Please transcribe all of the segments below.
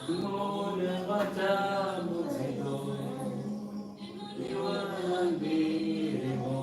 Mune matambudziko, iwanambirimo.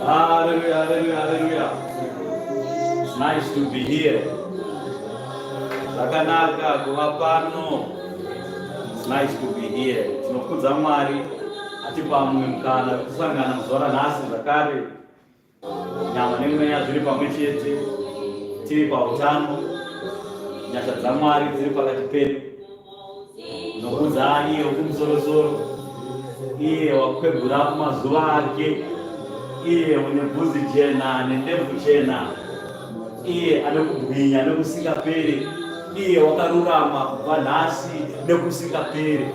Hallelujah, hallelujah, hallelujah. It's nice to be here. Zvakanaka kuva pano. It's nice to be here. Tinokudza Mwari atipa mumwe mukana wekusangana muzuva ranhasi zvakare. Nyama nemweya zviri pamwe chete. Tiri pautano. Nyasha dzaMwari dziri pakati pedu. Nokudza iye wokumusorosoro, iye wakwegura kumazuva ake, iye une bvudzi jena nendebvu chena, iye ane kubwinya nekusingaperi, iye wakarurama kubva nhasi nekusingaperi.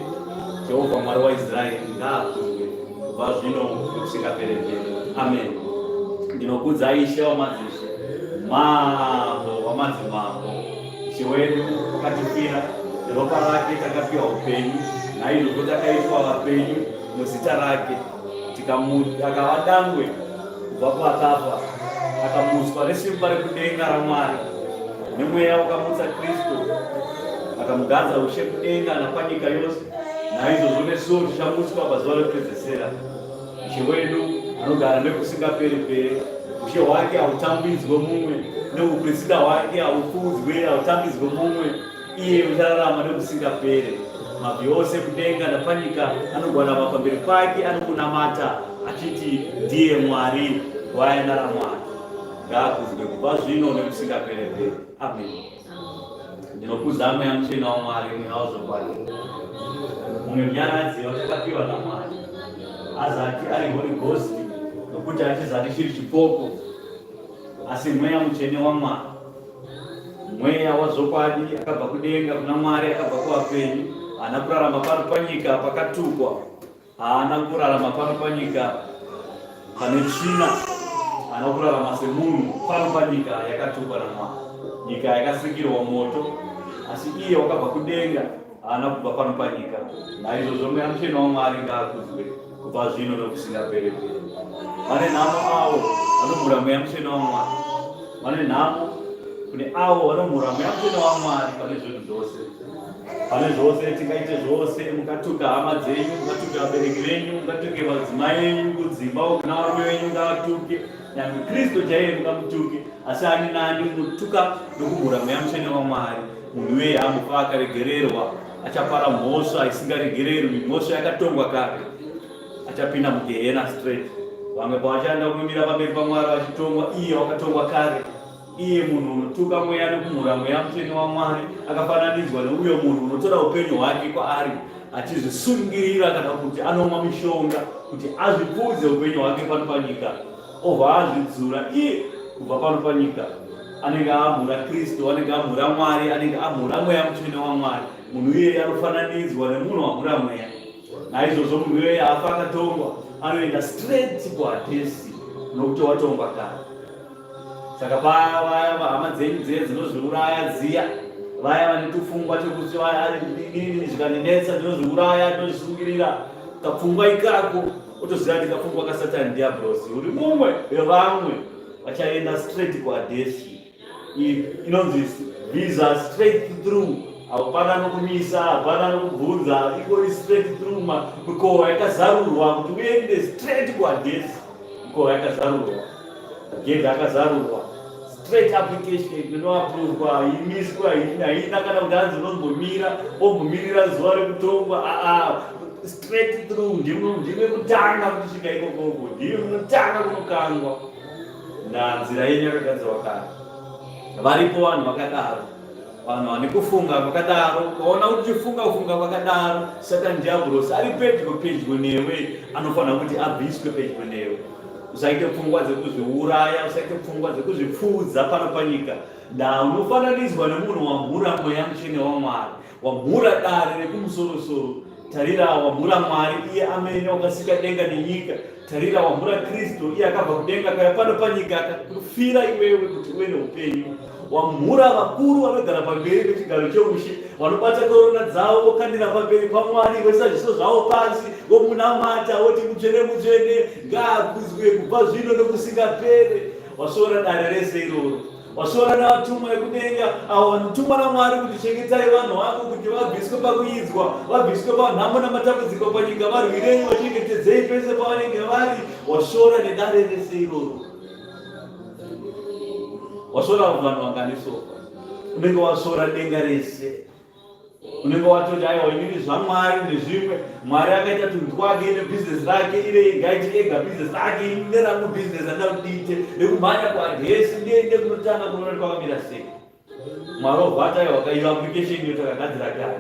Jehovha Mwari waIsraeri ngaakudzwe kubva zvino nekusingaperi-peri. Amen. Ndinokudza Ishe wamadzishe, Mambo wamadzimambo. Ishe wedu wakatifira neropa rake takapiwa upenyu, naizvozvo takaitwa vapenyu muzita rake, akava dangwe kubva kuvakafa, akamutswa nesimba rekudenga raMwari, nemweya wakamutsa Kristu, akamugadza ushe kudenga napanyika yose, naizvozvo nesuwo tichamutswa pazuva rekupedzesera. Ishe wedu anogara nekusingaperi-peri. Ushe hwake hautambidzwe mumwe, neuprista hwake haupfuudzwe, hautambidzwe mumwe. Iye uchararama nekusingaperi. Mabvi ose kudenga napanyika anogwadama pamberi pake, anomunamata achiti ndiye Mwari. Gwayana raMwari ngaakudzwe kubva zvino nekusingapereperi. Amen. Ndinokudza Mweya Mutsvene waMwari, Mweya wazvokwadi, mumwe munyaradzi watakapiwa naMwari, azati ari Holy Ghost, nokuti hachizati chiri chipoko, asi Mweya Mutsvene waMwari, Mweya wazvokwadi, akabva kudenga kuna Mwari, akabva kuvapenyu, haana kurarama pano panyika pakatukwa. Haana kurarama pano panyika pane tsvina, haana kurarama semunhu pano panyika yakatukwa naMwari, nyika yakasikirwa moto, asi iye wakabva kudenga, haana kubva pano panyika. Naizvozvo Mweya Mutsvene waMwari ngaakudzwe kubva zvino nokusingaperi-peri. Vane nhamo avo vanomhura Mweya Mutsvene waMwari, vane nhamo kune avo vanomhura Mweya Mutsvene waMwari pane zvinhu zvose. Pane zvose tingaite zvose, mukatuka hama dzenyu, mukatuka vabereki venyu, mukatuke vadzimai venyu kudzimba, kuna varume venyu ngavatuke, nyange Kristu chaiye mukamutuke, asi ani nani unotuka nokumhura Mweya Mutsvene waMwari, munhu iyeye haambofa akaregererwa, achapara mhosva isingaregererwi, mhosva yakatongwa kare, achapinda mugehena straight. Vamwe pavachaenda kunomira pamberi paMwari vachitongwa, iye wakatongwa kare. Iye munhu unotuka Mweya nokumhura Mweya Mutsvene waMwari akafananidzwa neuyo munhu unotora upenyu hwake kwaari achizvisungirira kana kuti anomwa mishonga kuti azvipfuudze upenyu hwake pano panyika obva azvidzura iye kubva pano panyika anenge amhura Kristu, anenge amhura Mwari, anenge amhura Mweya Mutsvene waMwari. Munhu iyeye anofananidzwa nemunhu wamhura Mweya. Naizvozvo munhu iyeye afa akatongwa, anoenda straight kuHadhesi nokuti watongwa kare. Saka paya vaya hama dzenyu dziye dzinozviuraya dziya, vaya vane tupfungwa tekuti inini zvikandinetsa ndinozviuraya, ndinozvisungirira, kapfungwa ikako otoziva kuti kapfungwa kasatani diabrosi, uri mumwe wevamwe vachaenda straight kuhadhesi. Inonzi visa straight through, hapana nokumisa, hapana nokubvunza, ingori straight through. Mikova yakazarurwa kuti uende straight kuhadhesi, mikova yakazarurwa, gedhi akazarurwa, straight application inoaprovwa, haimiswa, haina kana kuti hanzi unombomira ombomirira zuva rekutongwa. Aa, straight through, ndimwe kutanga kutisvika ikokoko, ndimwe munotanga kunokangwa nzira yenyu yakagadzirwa kare. Varipo vanhu vakadaro, vanhu vane kufunga kwakadaro. Ukaona kuti uchifunga kufunga kwakadaro, Satani Diabhurosi ari pedyo pedyo newe, anofanira kuti abviswe pedyo newe. Usaite pfungwa dzekuzviuraya, usaite pfungwa dzekuzvipfuudza pano panyika. Nda unofananidzwa nemunhu wamhura Mweya Mutsvene waMwari, wamhura dare rekumusorosoro. Tarira, wamhura Mwari, iye amene wakasika denga nenyika. Tarira, wamhura Kristu, iye akabva kudenga akauya pano panyika akakufira iwewe kuti uve neupenyu. Wamhura vakuru vanogara pamberi pechigaro cheushe, vanobata korona dzavo vokandira pamberi paMwari, voisa zviso zvavo pasi, vomunamata, voti mutsvene, mutsvene, ngaakudzwe kubva zvino nokusingapere. Wasvora dare rese iroro. Wasvora navatumwa ekudenga, avo vanotumwa naMwari kuti chengetai vanhu vangu kuti vabviswe pakuidzwa, vabviswe panhamo namatambudziko panyika, varwirei, vachengetedzei pese pavanenge vari. Wasvora nedare rese iroro. Wasvora vanhu vangani sofa? Unenge wasvora denga rese. Unenge watoti aiwa, inini zvaMwari nezvimwe, Mwari akaita tunhu twake nebhizinesi rake, ire ngaite ega bhizinesi rake, ini nerangu bhizinesi andida kuti ndiite rekumhanya kuadhesi, ndiende kunotanga kunoona kuti kwakamira sei. Mwari obva ati aiwa, iyo application iyo takagadzira kare,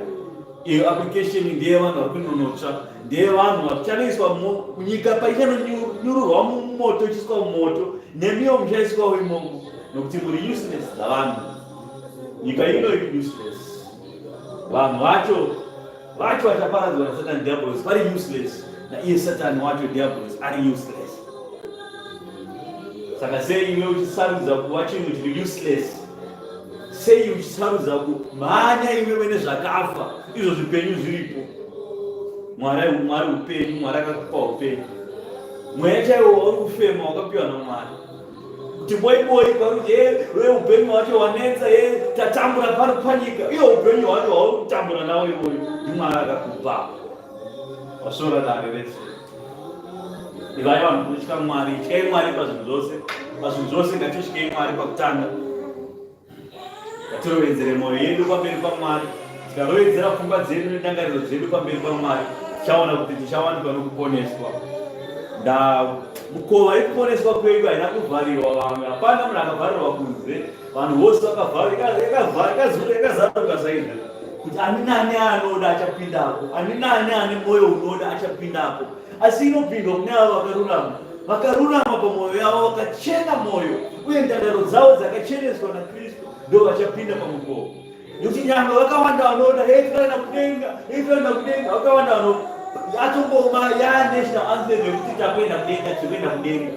iyo application ndeyevanhu vari kunonotsva, ndeyevanhu vachanoiswa munyika paichanonyururwa mumoto, ichiiswa mumoto, nemiwo muchaiswawo imomo, nokuti muri useless dzavanhu. Nyika ino iri useless, vanhu vacho vachaparadzwa naSatani Diablos vari useless, naiye Satani wacho Diablos ari useless. Saka sei iwe uchisarudza kuva chinhu chiri useless? Sei uchisarudza kumhanya iwewe nezvakafa izvo zvipenyu zviripo? Mwari, Mwari upenyu, Mwari akakupa upenyu. Mweya chaiwo wauri kufema wakapiwa naMwari. Kuti boi boi kwakuti we upenyu hwacho wanetsa, ye tatambura pano panyika, iyo upenyu hwacho hwauri kutambura nawo iwoyo ndiMwari akakupa. Wasvora dare rese. Ivai vanhu kunotya Mwari, ityai Mwari pazvinhu zvose, pazvinhu zvose ngatityei Mwari pakutanga. Ngatirovedzere mwoyo yedu pamberi paMwari. Tikarovedzera pfungwa dzedu nendangariro dzedu pamberi paMwari, tichaona kuti tichawanikwa nokuponeswa. Ndau. Mukova yekuponeswa kwedu haina kuvharirwa vamwe, hapana munhu akavharirwa kunze. Vanhu vose vakavharika, yakazaruka saizvo kuti ani nani anoda achapindapo, ani nani ane mwoyo unoda achapindapo. Asi inopindwa kune avo vakarurama, vakarurama pamwoyo yavo, vakachena mwoyo uye ndangariro dzavo dzakacheneswa naKristu, ndo vachapinda pamukova. Nekuti nyangwe vakawanda vanoda, hei, tinoenda kudenga, hei, tinoenda kudenga, vakawanda vano atongoma yanational anthem yekuti takuenda kudenga, tikuenda kudenga.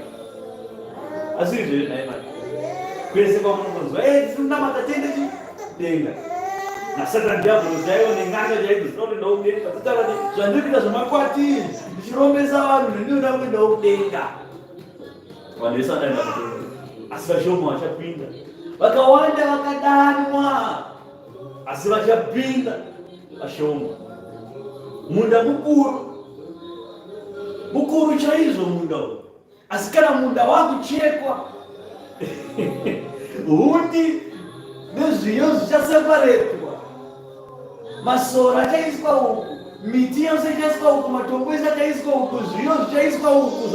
Asi izvo nhai mani, kwese kwamunongonzwa, hei, tinonamata tiende chi kudenga. NaSatan diabolo chaivo nen'anga chaidzo dzinotoendawo kudenga, dzotaura kuti zvandiri kuita zvemakwati, ndichirombesa vanhu, ndinoda kuendawo kudenga. Vanhu vese vanoenda kudenga, asi vashoma vachapinda. Vakawanda vakadanwa, asi vachapinda vashoma. Munda mukuru, mukuru chaizvo munda uyu, asi kana munda wakuchekwa, hundi nezviyo zvichaseparetwa. Masora achaiswa uku, miti yose ichaiswa uku, matombo ese achaiswa uku, zviyo zvichaiswa uku,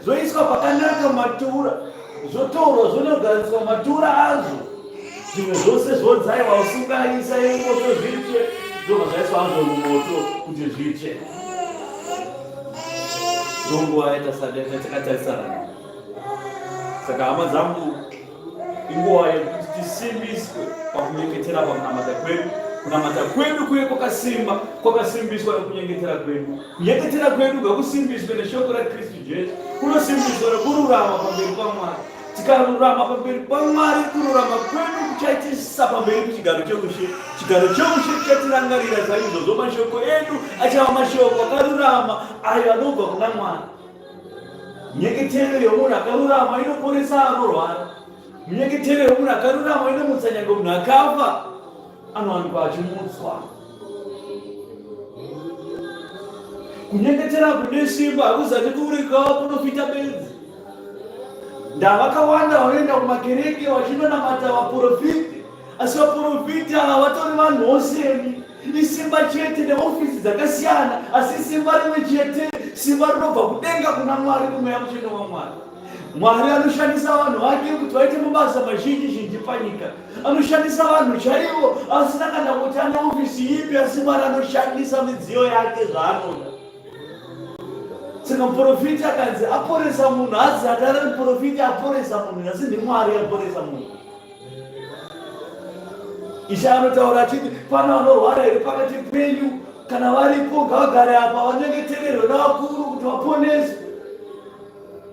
zvoiswa pakanaka, matura zvotorwa, zvonogariswa matura azvo. Zvimwe zvose zvodzaiwa, usungaisa imoto zvitsve, zvobva zvaiswa hazvo mumoto kuti zvitsve. Ndonguva yatakatarisana. Saka hama dzangu, inguva yekuti tisimbiswe pakunyengetera, pakunamata kwedu. Kunamata kwedu kuve kwakasimba, kwakasimbiswa nekunyengetera kwedu. Kunyengetera kwedu ngakusimbiswe neshoko raKristu Jesu, kunosimbiswa nekururama pamberi paMwari. Tikarurama pamberi paMwari, kururama kwedu kuchaitisa pamberi pechigaro cheushe. Chigaro cheushe chichatirangarira saizvozvo. Mashoko edu achava mashoko akarurama ayo anobva kuna Mwari. Nyengetero yomunhu akarurama inoporesa anorwara. Munyengetero yomunhu akarurama inomutsa nyange munhu akafa, anowanikwa achimutswa. Kunyengetera kune simba hakuzati kuri kwavaprofita bedzi. Ndavakawanda vanoenda kumakereke vachinonamata vaprofiti, asi vaprofiti ava vatori vanhuwo semi. Isimba chete neofisi dzakasiyana, asi simba rimwe chete, simba rinobva kudenga kuna Mwari, kuMweya Mutsvene waMwari. Mwari anoshandisa vanhu vake kuti vaite mabasa mazhinji zhinji panyika. Anoshandisa vanhu chaivo asina kana kuti ane ofisi ipi, asi Mwari anoshandisa midziyo yake zvaanoda. Saka muprofiti akanzi aporesa munhu, haazati ari muprofiti aporesa munhu, asi ndiMwari aporesa munhu. Ishe anotaura achiti, pana vanorwara here pakati penyu? Kana varipo, ngavagare apa vanyengetererwe navakuru kuti vaponeswe.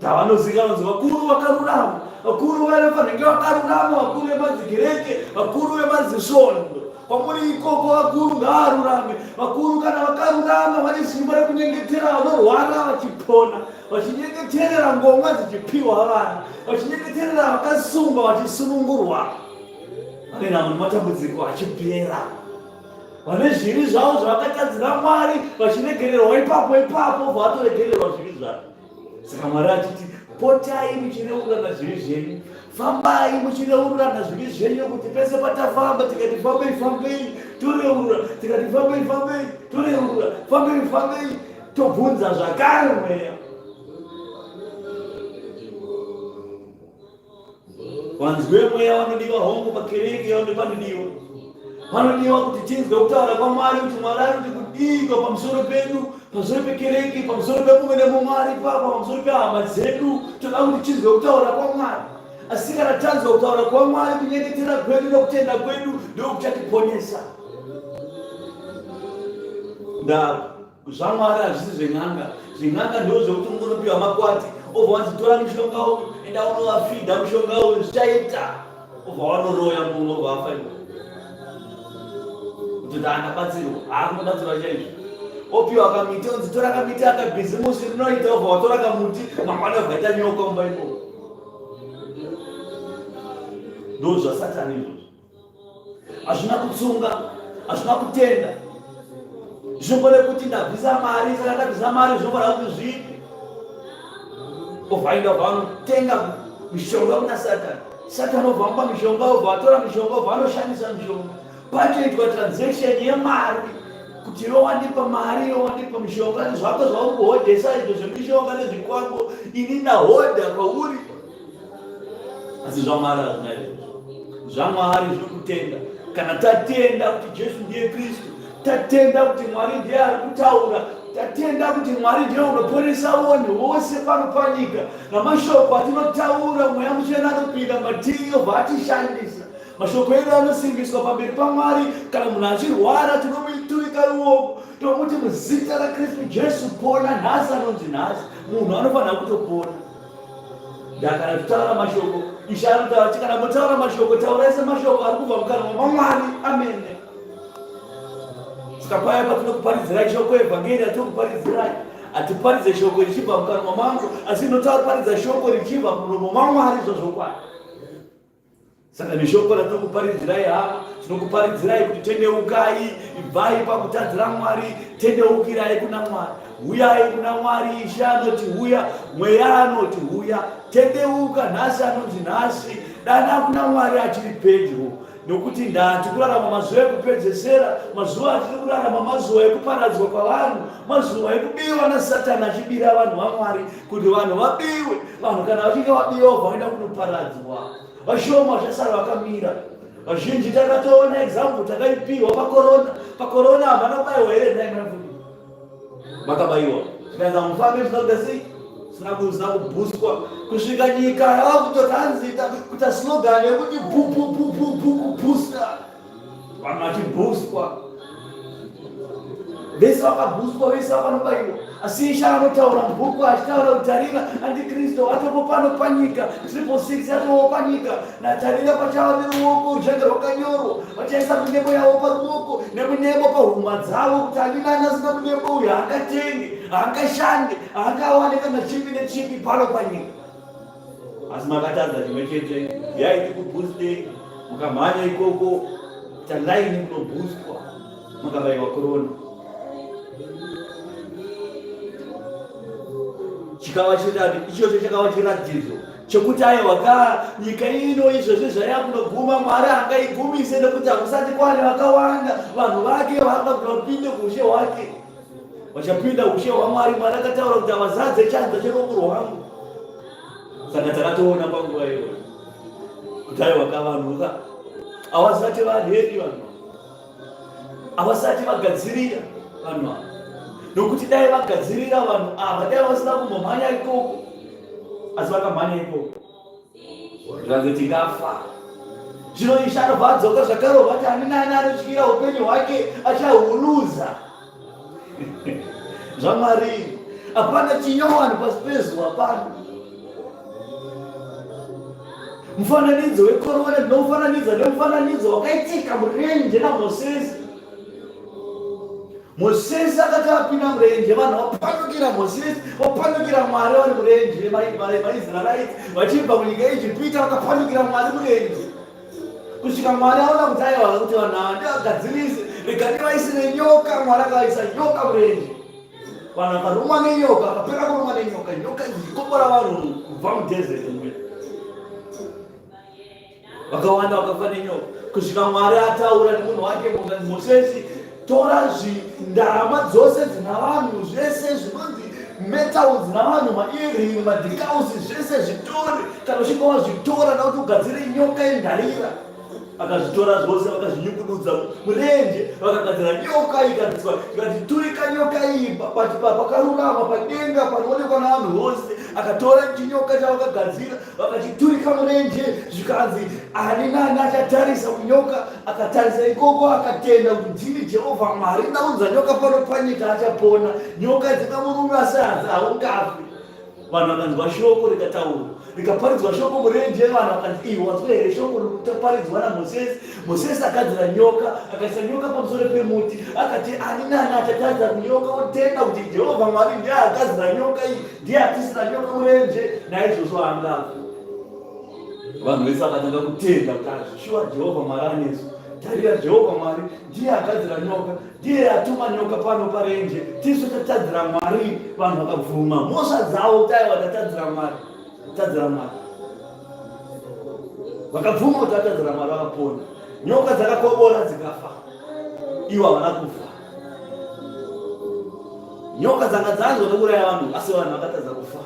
Tavanozikanwa kunzi vakuru vakarurama, vakuru vanofanira vakarurama, vakuru vemadzikereke, vakuru vemadzisvondo. Kwamuri ikoko, vakuru ngavarurame. Vakuru kana vakarurama vane simba rekunyengetera vanorwara vachipona, vachinyengeterera ngomwa dzichipiwa vana, vachinyengeterera vakasungwa vachisunungurwa, vane nhamo nematambudziko achipera, vane zvivi zvavo zvavakatadzira Mwari vachiregererwa ipapo ipapo, vatoregererwa zvivi zvavo. Saka Mwari achiti, potai muchireururana zvivi zvenyu, fambai muchireururana zvivi zvenyu, kuti pese patafamba tikati fambei fambei toreurura, tikati fambei fambei toreurura, fambei fambei tobvunza zvakare mweya. Vanzwi vemweya vanodiwa, hongu, pakereke yavo panodiwa, vanodiwa kuti tinzwe kutaura kwaMwari, kuti Mwari ari kuti kudiko pamusoro pedu, pamusoro pekereke, pamusoro pemumwe nemumwe ari ipapo, pamusoro pehama dzedu. Toda kuti tinzwe kutaura kwaMwari. Asi kana tanzwa kutaura kwaMwari, kunyengetera kwedu nokutenda kwedu ndokuchatiponesa. Ndaro zvaMwari, hazvisi zven'anga. Zven'anga ndo zvekuti ungonopiwa makwati, obva wanzi tora mushonga uyu, enda unovafidha mushonga uyu, zvichaita. Obva wanoroya munhu, obva afa iwe, kutoti andabatsirwa. Haakunobatsirwa chaizvo. Opiwa kamiti, onzi tora kamiti aka, bhizimusi rinoita. Obva watora kamuti, mangwana obva ita nyoka mumba imomo. Ndo zvasatani izvozvo. Hazvina kutsunga, hazvina kutenda. Zvinongore kuti ndabvisa mari, saka ndabvisa mari zvinofana kuti zviite. Obvaenda, obva vanotenga mishonga kuna Satani. Satani obva amupa mishonga, obva atora mishonga, obva anoshandisa mishonga. Patoitwa transaction yemari kuti iwe wandipa mari, iwe wandipa mishonga, zvako zvauri kuhodhesa izvo zvemishonga nezvikwambo, ini. inner order kwauri. Asi zvaMwari hazvina izvozvo. ZvaMwari zvinokutenda. Kana tatenda kuti Jesu ndiye Kristu, tatenda kuti Mwari ndiye ari kutaura, tatenda kuti Mwari ndiye unoponesa vanhu vose pano panyika, namashoko atinotaura, Mweya Mutsvene anopinda matiri obva atishandisa. Mashoko edu anosimbiswa pamberi paMwari. Kana munhu achirwara, tinomuturika ruoko tomuti muzita raKristu Jesu pona nhasi. Anonzi nhasi munhu anofanira kutopona. Ndakana kutaura mashoko, Ishe anotaura kuti kana motaura mashoko, taurai semashoko ari kubva mukanwa maMwari. Amene. Saka paya patinokuparidzirai shoko evhangeri atinokuparidzirai, hatiparidze shoko richibva mukanwa mangu, asi ndinotaparidza shoko richibva mumuromo maMwari zvazvokwadi. Saka neshoko ratinokuparidzirai hama, tinokuparidzirai kuti tendeukai, ibvai pakutadzira Mwari, tendeukirai kuna Mwari, huyai kuna Mwari. Ishe anoti huya, Mweya anoti huya, tendeuka nhasi anonzi nhasi, dana kuna Mwari achiri pedyo, nokuti ndati kurarama mazuva ekupedzesera, mazuva atiri kurarama mazuva ekuparadzwa kwavanhu, mazuva ekubiwa naSatani achibira vanhu vaMwari kuti vanhu vabiwe. Vanhu kana vachinge vabiwa vaenda kunoparadzwa. Vashoma vachasara vakamira. Vazhinji takatoona example takaipiwa pakorona. Pakorona havana kubaiwa here nhai mwana? Vakabaiwa. Zvikanzi mufambe zvisina kuita sei? Zvisina kubhuswa kusvika nyika yava kutotanzita kuita slogan yekuti bhupupupupu kubhusta. Vanhu vachibhuswa. Vese vakabhuswa, vese vakanobaiwa. Asi Ishe anotaura mubhuku achitaura kuti tarira, antikristu atopo pano panyika, 666 yatowo panyika, natarira pachava neruoko ruchange rwakanyorwa, vachaisa minembo yavo paruoko neminembo pahuma dzavo, kuti ani nani asina munembo uyu haangatenge, haangashande, haangawane kana chipi nechipi pano panyika. Asi makatadza chimwe chete, yaiti kubhuste, mukamhanya ikoko, talaini kunobhustwa, makabaiwa korona. Chikava ichocho chakava chiratidzo chekuti aiwa ka nyika ino izvozvi zvayakunoguma, Mwari angaigumise nekuti hakusati kwane vakawanda vanhu vake vanga kuti vapinde kuushe hwake. Vachapinda ushe hwaMwari. Mwari akataura kuti avazadze chanza cheruoko rwangu. Saka takatoona panguva iyoyo kuti aiwa ka vanhu ka havasati varedi, vanhu havasati vagadzirira vanhu ava, nokuti dai vagadzirira vanhu ava dai vasina kumbomhanya ikoko, asi vakamhanya ikoko zvanzi tingafa. Zvino Ishe anobva adzoka zvakare obva ti ani nani anotyira upenyu hwake achahuluza. ZvaMwari hapana chinyowani pasi pezuva pano. Mufananidzo wekorona ndinomufananidza nemufananidzo wakaitika murenje naMosesi. Mosesi akati apinda murenje, vanhu vapandukira Mosesi, vapandukira Mwari vari murenje. MaIsraelites vachibva munyika yeIjipita vakapandukira Mwari murenje, kusvika Mwari aona kuti aiwa, kuti vanhu ava ndivagadzirise, rega ndivaisire nyoka. Mwari akavaisa nyoka murenje, vanhu vakarumwa nenyoka, vakapera kurumwa nenyoka, nyoka ichikobora vanhu kubva mudesert muya. Vakawanda vakafa nenyoka kusvika Mwari ataura nemunhu wake Mosesi, tora ndarama dzose dzina vanhu, zvese zvinonzi metal dzina vanhu, maearring, madhikausi, zvese zvitore. Kana uchinge wazvitora, nakuti ugadzire nyoka yendarira. Akazvitora zvose, vakazvinyukududza murenje, vakagadzira nyoka ikadzwa. Ikati turika nyoka iyi pakarurama padenga panoonekwa navanhu vose. Akatora chinyoka chavakagadzira, vakachiturika murenje, zvikanzi ani nani achatarisa kunyoka, akatarisa ikoko akatenda kuti ndini Jehovha Mwari ndaunza nyoka pano panyika, achapona. Nyoka dzikamurume asi hanzi haungafi. Vanhu vakanzwa shoko rikataurwa, rikaparidzwa shoko murenje. Vanhu vakanzi, iwe wanzwa here shoko rikutaparidzwa naMosesi? Mosesi agadzira nyoka, akaisa nyoka pamusoro pemuti, akati ani nani achatarisa kunyoka otenda kuti Jehovha Mwari ndiye agadzira nyoka iyi, ndiye atisira nyoka murenje, naizvozvo haangafi. Vanhu vese vakatanga kutenda kuti azvishuwa Jehovha Mwari anesu. Tarira, Jehovha Mwari ndiye agadzira nyoka, ndiye atuma nyoka pano parenje, tisu tatadzira Mwari. Vanhu vakabvuma mhosva dzavo kuti aiwa, tatadzira Mwari, tatadzira Mwari. Vakabvuma kuti vatadzira Mwari, vakapona. Nyoka dzakakobora dzikafa, ivo havana kufa. Nyoka dzanga dzanzwa nekuuraya vanhu, asi vanhu vakatadza kufa.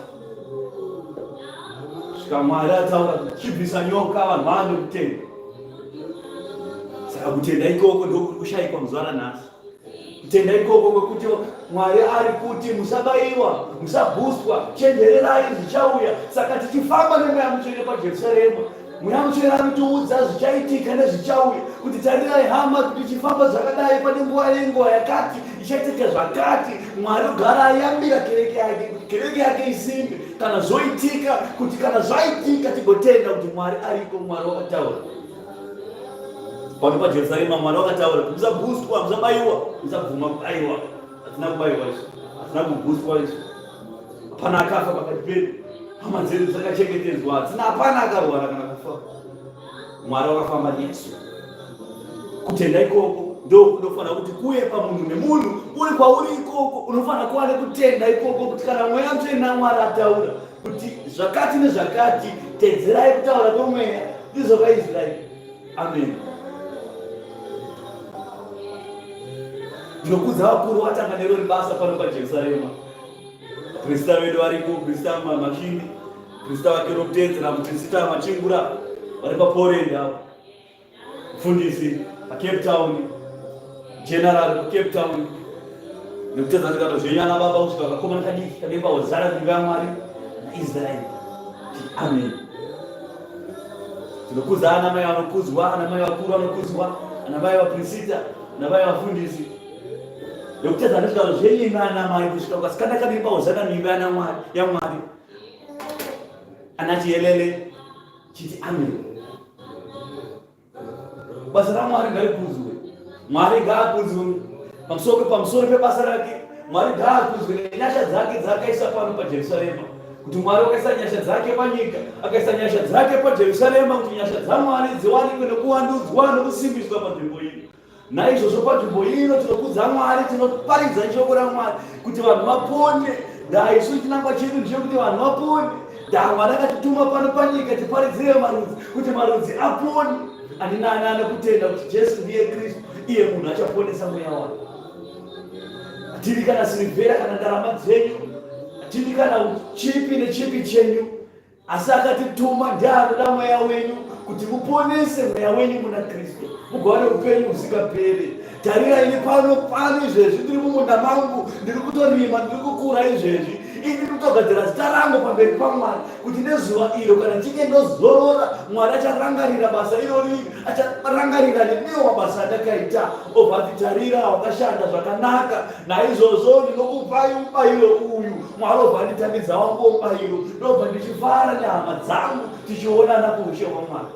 Kusvika Mwari ataura kuti chibvisa nyoka, vanhu vava nekutenda. Saka kutenda ikoko ndokuri kushaikwa muzuva ranhasi. Kutenda ikoko kwekuti Mwari ari kuti musabayiwa, musabhuswa, chenjererai zvichauya. Saka tichifamba neMweya Mutsvene paJerusarema, Mweya Mutsvene anotiudza zvichaitika nezvichauya, kuti tarirai hama, kuti tichifamba zvakadai pane nguva yenguva yakati ichaitika zvakati. Mwari ogara ayambira kereke yake kuti kereke yake isimbe kana zvoitika, kuti kana zvaitika tigotenda kuti Mwari ariko, Mwari wakataura. Pano paJerusarema Mwari wakataura kuti musabhuswa, musabayiwa, musabvuma kubayiwa. Hatina kubayiwa isu, hatina kubhuswa isu. Hapana akafa pakati pedu, hama dzedu dzakachengetedzwa, hatina, hapana akarwara kana kufa. Mwari wakafamba nesu. Kutenda ikoko ndo kunofanira kuti kuye pamunhu nemunhu uri kwauri ikoko, unofanira kuva nekutenda ikoko kuti kana Mweya Mutsvene naMwari ataura kuti zvakati nezvakati, tedzerai kutaura kwemweya, ndizvo vaIsraeri. Amen. Ndinokudza vakuru vatanga nerori basa pano paJerusarema. Prisita vedu variko, Prisita Mashindi, Prisita vaKerobutedzera, Prisita Machingura vari paPoland apo. Mfundisi paCape Town, General paCape Town. Nekutedza zvikado zvenyu ana baba kusvika kakomana kadiki kademba wazara kuimba yaMwari naIsraeri. Amen. Tinokudza ana mai vanokudzwa, ana mai vakuru vanokudzwa, ana mai vaprisita, ana mai vafundisi. Nekutedza nezvikado zvenyu imi ana mai kusvika kasikana kademba wazara muimba yaMwari yaMwari. Ana chiyelele chiti amen. Basa raMwari ngarikudzwe. Mwari ngaakudzwe pamusoro pamusoro pebasa rake. Mwari ngaakudzwe nenyasha dzake dzaakaisa pano paJerusarema. Kuti Mwari wakaisa nyasha dzake panyika, akaisa nyasha dzake paJerusarema kuti nyasha dzaMwari dziwanikwe nekuwandudzwa nekusimbiswa panzvimbo ino. Naizvozvo panzvimbo ino tinokudza Mwari, tinoparidza shoko raMwari kuti vanhu vapone. Ndaa isu chinangwa chedu ndechekuti vanhu vapone. Ndaa Mwari akatituma pano panyika tiparidzire marudzi kuti marudzi apone. Ani naani anokutenda kuti Jesu ndiye Kristu, iye munhu achaponesa mweya wake. Hatidi kana sirivhera kana ndarama dzenyu, hatidi kana chipi nechipi chenyu. Asi akatituma ndiye anoda mweya wenyu kuti muponese mweya wenyu muna Kristu mugowane upenyu husingaperi. Tarira ini pano pano izvezvi ndiri mumunda mangu, ndiri kutorima, ndiri kukura izvezvi. Ini ndiri kutogadzira zita rangu pamberi paMwari kuti nezuva iro kana ndichinge ndozorora, Mwari acharangarira basa irori, acharangarira neniwo mabasa andakaita, obva ati tarira wakashanda zvakanaka, Naizvozvo ndinokupai mubayiro uyu. Mwari obva anditambidza wangu mubayiro, ndobva ndichifara nehama dzangu tichionana kuushe hwaMwari.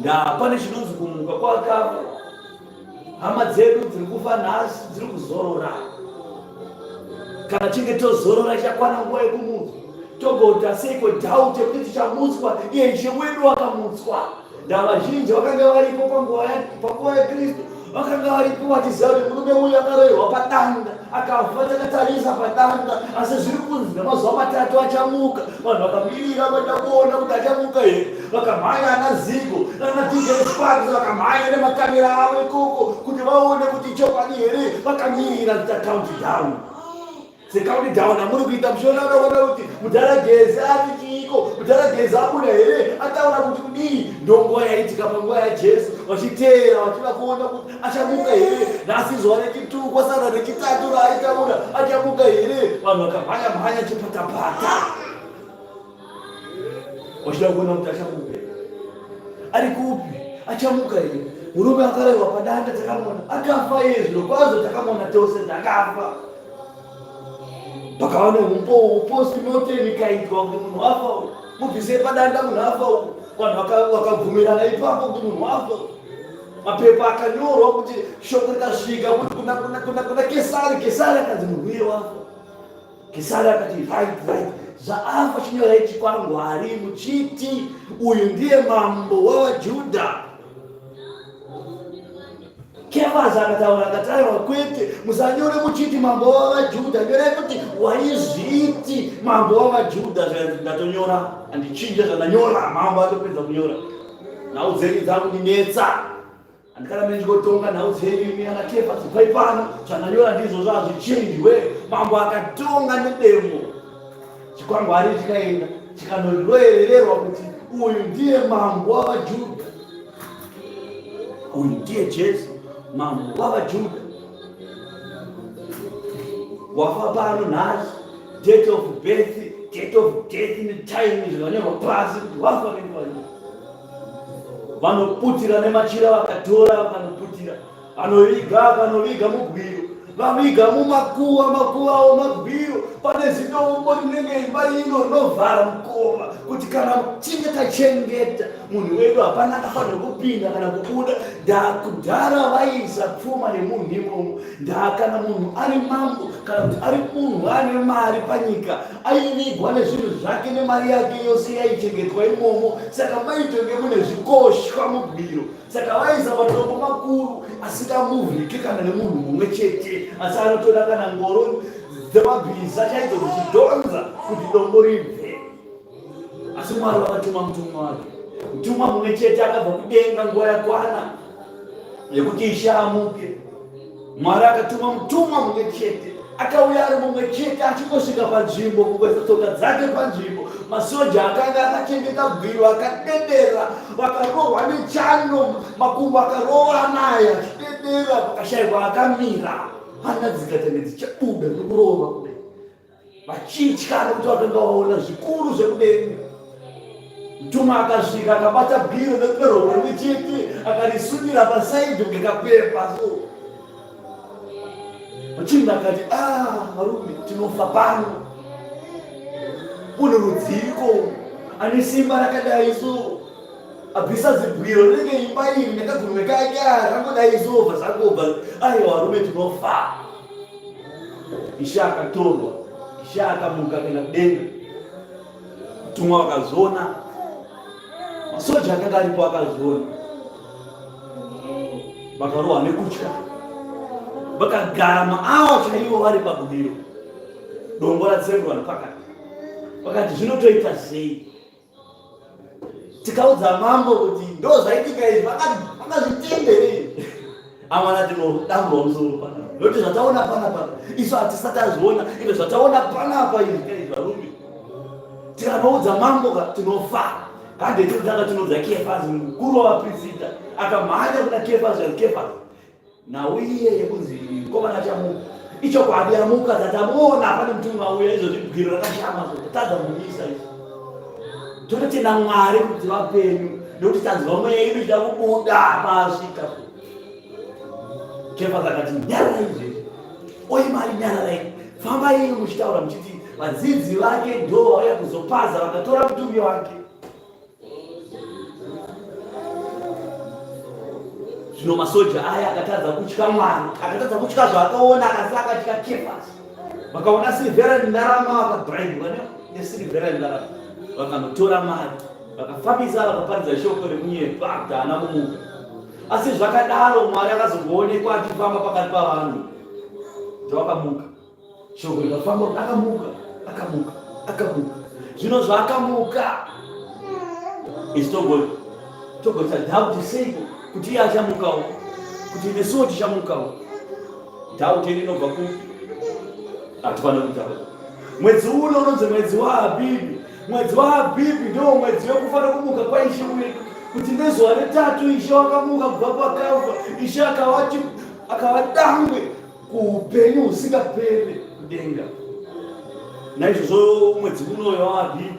Ndaa pane chinonzi kumuka kwakafa. Hama dzedu dziri kufa nhasi dziri kuzorora. Kana chinge tozorora ichakwana nguva yekumutswa, togoita seiko dhauti yekuti tichamutswa iye Ishe wedu akamutswa. Ndava vazhinji vakanga varipo panguva yaKristu vakanga varipo vachiziva kuti murume uyu akaroverwa padanda akafa takatarisa padanda, asi zviri kunzi nemazuva matatu achamuka. Vanhu vakamirira vaida kuona kuti achamuka here, vakamhanya ana Zigo nana DJ Sparks vakamhanya nemakamera avo ikoko kuti vaone kuti ichokwadi here, vakamirira kuita count down. Sekauri down amuri kuita muchiona unoona kuti mudhara Gezi ati chiiko, mudhara Gezi abuda here, ataura kuti kudii. Ndonguva yaitika panguva yaJesu, vachiteera vachida kuona kuti achamuka here. Nhasi zuva rechitu kwasara rechitatu raaitaura, achamuka here. Vanhu vakamhanya mhanya chipatapata vachida kuona kuti achamuka here, ari kupi, achamuka here. Murume akaraiwa padanda takamuona akafa iye, zviro kwazvo takamuona tose takafa. Pakava neupostmortem ikaitwa kuti munhu afa uyu, mubvisei padanda munhu afa uyu. Vanhu vakabvumirana ipapo kuti munhu afa uyu. Mapepa akanyorwa kuti shoko rikasvika kuti kuna Kesari, Kesari akanzi munhu uye wafa. Kesari akati right right, zvaafa chinyorai chikwangwari muchiti uyu ndiye mambo wavaJudha. Kefasi akataura akati aiwa kwete, musanyore muchiti mambo wavaJudha, nyorai kuti waizviti mambo wavaJudha. Zvikanzi ndatonyora, handichinje zvandanyora. Mambo atopedza kunyora, nhau dzenyu dzakundinetsa, handikarambe ndichikotonga nhau dzenyu imi ana Kefasi, bvai pano, zvandanyora ndizvozvo, hazvichinjwe. Mambo akatonga nedemo. Chikwangwari chikaenda chikanorevererwa kuti uyu ndiye mambo wavaJudha, uyu ndiye Jesu mambo wavaJudha, wafa pano nhasi, date of birth, date of death netime zvakanyorwa pasi kuti wafa nenguva iyo. Vanoputira nemachira vakatora vakanoputira Anoviga akanoviga mubwiro, vaviga mumakuva, makuvawo mabwiro. Pane zidombo rinenge imba ino rinovhara mukova kuti kana tinge tachengeta munhu wedu hapana akafanira kupinda kana kubuda. Ndakudhara vaiisa pfuma nemunhu imomo. Ndakana munhu ari mambo kana kuti ari munhu ane mari panyika aivigwa nezvinhu zvake nemari yake yose yaichengetwa imomo. Saka maitonge mune zvikoshwa mubwiro. Saka vaiisa matombo makuru asingamuvhike kana nemunhu mumwe chete, asi anotoda kana ngoro dzemabhiza chaidzo dzichidhonza kuti dombo ribve. Asi Mwari vakatuma mutumwa wake, mutumwa mumwe chete akabva kudenga nguva yakwana yekuti Ishe amuke. Mwari akatuma mutumwa mumwe chete, akauya ari mumwe chete achingosvika panzvimbo, kungoisa tsoka dzake panzvimbo. Masoja akanga akachengeta bwiro akadedera, vakarohwa nechando, makumbo akarova naye achidedera, pakashaikwa akamira, hana dzikatanga dzichabuda nekurova kudai. Vachitya nekuti vakanga vaona zvikuru zvekudenga. Mtumwa akasvika akabata bhiro neperomo rimwe chete akarisundira pasaidhi kunge kapepa so. Machinda akati, ah, varume tinofa pano. Munhu rudziko ane simba rakadai so abvisa zibwiro rinenge imba iri nekagunwe kake akangodai so bva zvangobva aiwa varume tinofa. Ishe akatorwa, Ishe akamuka akaenda kudenga. Mutumwa wakazviona, masoja akanga aripo akazviona, vakarohwa nekutya, vakagara maawa chaiwo vari pabudiro, dombo ratsemurwa nepakati. Vakati zvinotoita sei? Tikaudza mambo kuti ndo zvaitika izvi, vakazvitenda here? Amana tinodamburwa musoro panapa nokuti zvataona panapa isu hatisati azviona, ende zvataona panapa izvi kaizvi varume tikanoudza mambo ka tinofa. Hande tinotanga tinoudza Kefasi mukuru wavapirisita, akamhanya kuna Kefasi zvanzi Kefasi nhau iye yekunzi mukomana achamuka ichokwadi amuka tatamuona pane mutumwa auya izvozvi bwiro rakashama so tatadza kumisa izvi tototenda Mwari kuti vapenyu nekuti tanzwa mweya yedu ichida kubuda paasvika. Kefasi akati nyararai izvezvi, oyi mari nyararai, fambai imi muchitaura muchiti vadzidzi vake ndo vauya kuzopaza vakatora mutumbi wake. Zvino masoja aya akatadza kutya Mwari, akatadza kutya zvaakaona, akasi akatya Kefasi. Vakaona sirivhera nendarama, vakabhraibwa nesirivhera nendarama, vakanotora mari, vakafambisa, vakaparidza shoko rekunyepa kuti haana kumuka. Asi zvakadaro Mwari akazongoonekwa achifamba pakati pavanhu, ndovakamuka. Shoko rikafamba kuti akamuka, akamuka, akamuka. Zvino zvaakamuka isu togoita dhauti seiko kuti iye achamukawo, kuti nesuwo tichamukawo. Dhauti yedu inobva kupi? Hatifaniri kudhauta. Mwedzi uno unonzi mwedzi waAbhibhi. Mwedzi waAbhibhi ndiwo mwedzi wekufa nokumuka kwaIshe wedu, kuti nezuva retatu Ishe wakamuka kubva kwakafa, Ishe akava dangwe kuupenyu husingaperi kudenga. Naizvozvo mwedzi unoyo waAbhibhi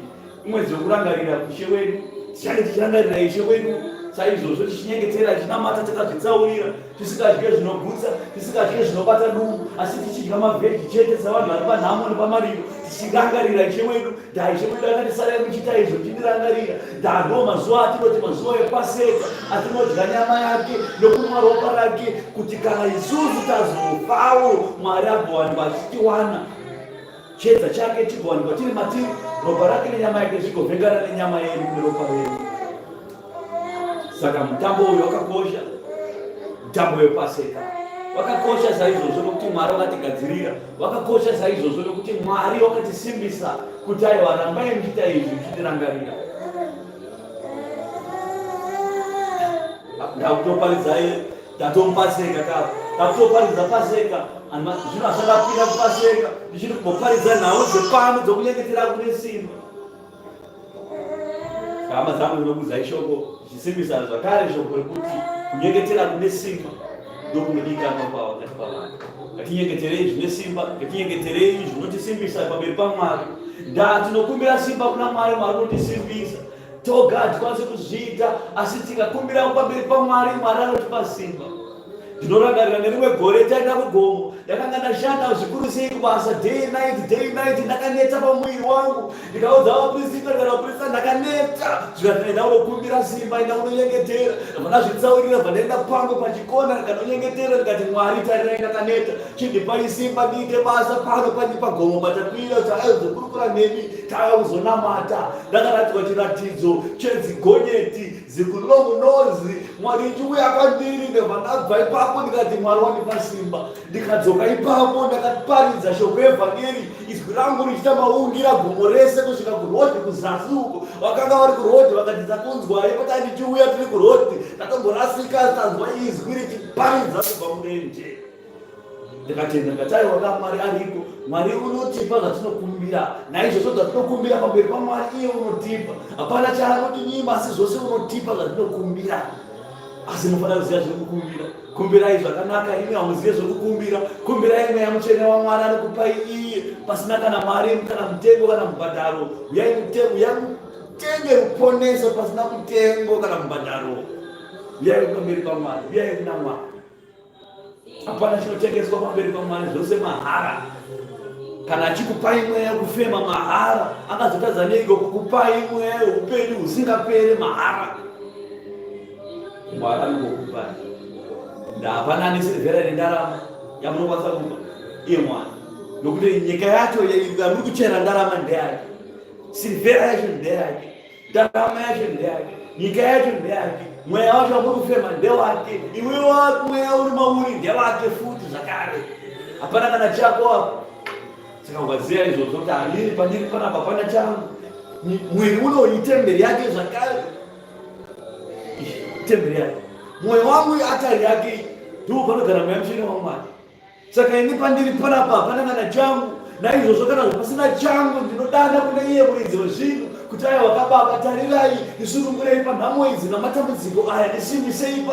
imwedzi wekurangarira Ishe wedu. Tichange tichirangarira Ishe wedu saizvozvo, tichinyengetera, tichinamata, takazvitsaurira, tisingadye zvinogutsa, tisingadye zvinobata dumbu, asi tichidya mavheji chete savanhu vari panhamo nepamariro, tichirangarira Ishe wedu. Dai Ishe wedu akati sarai muchiita izvo muchindirangarira. Ndaa ndo mazuva atinoti mazuva ePaseka atinodya nyama yake nokunwa ropa rake, kuti kana isusu tazofawo Mwari agowanikwa achitiwana, chiedza chake chigowanikwa chiri matiri, ropa rake nenyama yake zvigovhengana nenyama yedu neropa redu. Saka mutambo uyu wakakosha, mutambo wePaseka wakakosha saizvozvo nokuti Mwari wakatigadzirira, wakakosha saizvozvo nokuti Mwari wakatisimbisa kuti aiwa, rambai muchiita izvi muchitirangarira. Ndakutoparidzai ndatomupaseka kapo. Ndakutoparidza Paseka, zvino asandapinda kuPaseka, ndichiri kumboparidza nhau dzepano dzokunyengetera kune simba. Hama dzangu, ndinokuudzai shoko ndichisimbisa zvakare shoko rekuti kunyengetera kune simba ndokunodikanwa pakati pavanhu. Ngatinyengeterei zvine simba, ngatinyengeterei zvinotisimbisa pamberi paMwari. Ndaa tinokumbira simba kuna Mwari, Mwari unotisimbisa. Toga hatikwanisi kuzviita, asi tikakumbira pamberi paMwari, Mwari anotipa simba. Ndinorangarira nerimwe gore taenda kugomo, ndakanga ndashanda zvikuru sei kubasa day night, day night, ndakaneta pamuviri wangu. Ndikaudza vaprista, ndikati vaprista ndakaneta, zvikati enda unokumbira simba, enda unonyengetera. Ndabva ndazvitsaurira, bva ndaenda pangu pachikona, ndikanonyengetera, ndikati Mwari tarirai ndakaneta, chindipai simba ndiite basa pano pani pagomo patakwira, taazokurukura nemi, tauya kuzonamata. Ndakaratidzwa chiratidzo chedzigonyeti zikulong nose, Mwari ichiuya kwandiri, ndabva ndabva ipapo ndikati Mwari wandipa simba. Ndikadzoka ipapo ndakaparidza shoko evhangeri, izwi rangu richiita maungira gomo rese kusvika kurodhi kuzasi uko. Vakanga vari kurodhi vakati takunzwai patanga tichiuya tiri kurodhi, takamborasika tanzwa izwi richiparidza kubva murenje. Ndikatenda ndikati aiwa ka Mwari ariko, Mwari unotipa zvatinokumbira, naizvozvo zvatinokumbira pamberi paMwari iye unotipa, hapana chaanotinyima asi zvose unotipa zvatinokumbira. Asi munofanira kuziva zvekukumbira. Kumbirai zvakanaka, imi hamuzive zvekukumbira. Kumbirai Mweya Mutsvene waMwari anokupai iye pasina kana mari kana mutengo kana mubhadharo. Uyai mutengo, uyai mutenge ruponeso pasina mutengo kana mubhadharo. Uyai pamberi paMwari, uyai kuna Mwari. Hapana chinotengeswa pamberi paMwari, zvose mahara. Kana achikupai mweya wekufema mahara, angazotadza neiko kukupai mweya weupenyu husingapere mahara? Mwari anongokupai. Ndahapana ane sirivhera nendarama yamunokwanisa kupa iye Mwari, nokuti nyika yacho yamuri kuchera ndarama ndeyake, sirivhera yacho ndeyake, ndarama yacho ndeyake, nyika yacho ndeyake, mweya wacho wamuri kufema ndewake, iwewe mweya uri mauri ndewake futi zvakare. Hapana kana chako apo. Saka ukaziva izvozvo kuti handiri pandiri panapa hapana changu, mwiri uno itemberi yake zvakare, temberi yake, mwoyo wangu atari yake, ndipo panogara Mweya Mutsvene waMwari. Saka ini pandiri panapa hapana kana changu, naizvozvo kana pasina changu ndinodana kune iye muridzi wezvinhu kuti aiwa kababa, tarirai, ndisunungurei panhamo idzi namatambudziko aya, ndisimbisei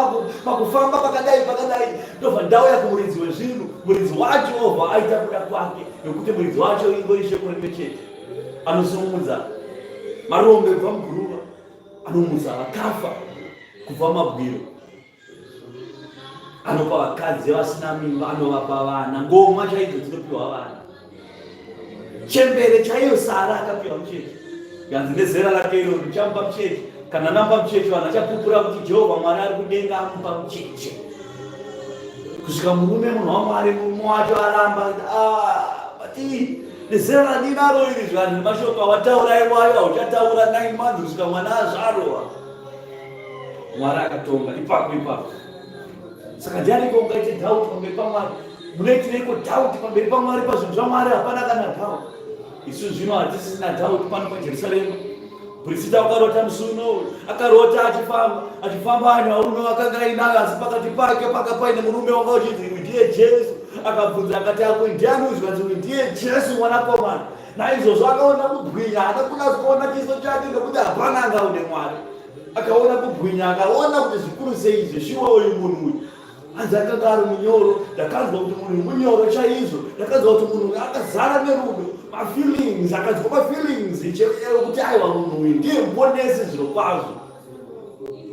pakufamba pakadai pakadai. Ndobva ndauya kumuridzi wezvinhu, muridzi wacho obva aita kuda kwake, nokuti muridzi wacho ingori shoko rimwe chete, anosimudza marombe kubva muguruva, anomutsa vakafa kubva mumabwiro, anopa vakadzi vasina mimba, anovapa vana, ngoma chaidzo dzinopiwa vana, chembere chaiyo Sara akapiwa mucheche, yanzi nezera rake iro ndichamupa mucheche, kana ndamupa mucheche vanhu vachapupura kuti Jehovha Mwari ari kudenga amupa mucheche, kusvika murume munhu waMwari, murume wacho aramba, ah, nezera randinaro iri, zvanhu nemashoko awataura iwayo hauchataura 9 months kusvika mwana azvarwa. Mwari akatonga ipapo ipapo. Saka ndianiko ungaite doubt pamberi paMwari? Munoitireiko doubt pamberi paMwari? Pazvinhu zvaMwari hapana kana doubt. Isu zvino hatisisina doubt pano paJerusarema. Prisita akarota musi unowu, akarota achifamba, achifamba anyauno akanga ainayo, asi pakati pake paka paine murume wanga uchinzi uyu ndiye Jesu. Akabvunza akati, ako ndiani uyu? Zvikanzi uyu ndiye Jesu mwanakomana. Naizvozvo akaona kubwinya, haana kuda kuona chiso chake nokuti hapana angaone Mwari. Akaona kubwinya, akaona kuti zvikuru sei izvi, shuwa uyu munhu uyu hanzi akanga ari munyoro. Ndakanzwa kuti munhu uyu munyoro chaizvo, ndakanzwa kuti munhu uyu akazara nerudo, mafeelings, akanzwa mafeelings ekuti aiwa munhu uyu ndiye muponesi zviro kwazvo.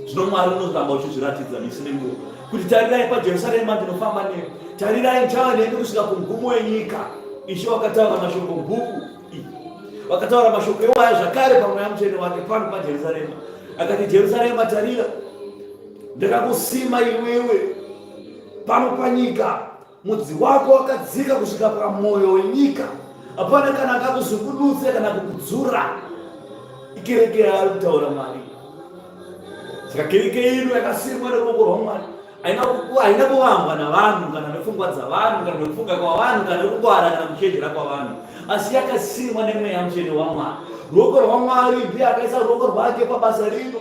Zvino Mwari unoramba uchizviratidza misi nenguva kuti tarirai paJerusarema ndinofamba nemi, tarirai ndichava nemi kusvika kumugumo wenyika. Ishe wakataura mashoko bhuku iyi, vakataura mashoko iwaya zvakare paMweya Mutsvene wake pano paJerusarema, akati Jerusarema, tarira ndakakusima iwewe pano panyika, mudzi wako wakadzika kusvika pamwoyo wenyika, hapana kana akakuzungunutse kana kukudzura. Ikereke yaari kutaura Mwari. Saka kereke ino yakasimwa neruoko rwaMwari, haina kuvambwa navanhu kana nepfungwa dzavanhu kana nekufunga kwavanhu kana nekungwara kana kuchenjera kwavanhu, asi yakasimwa neMweya Mutsvene waMwari. Ruoko rwaMwari ndiye akaisa ruoko rwake pabasa rino.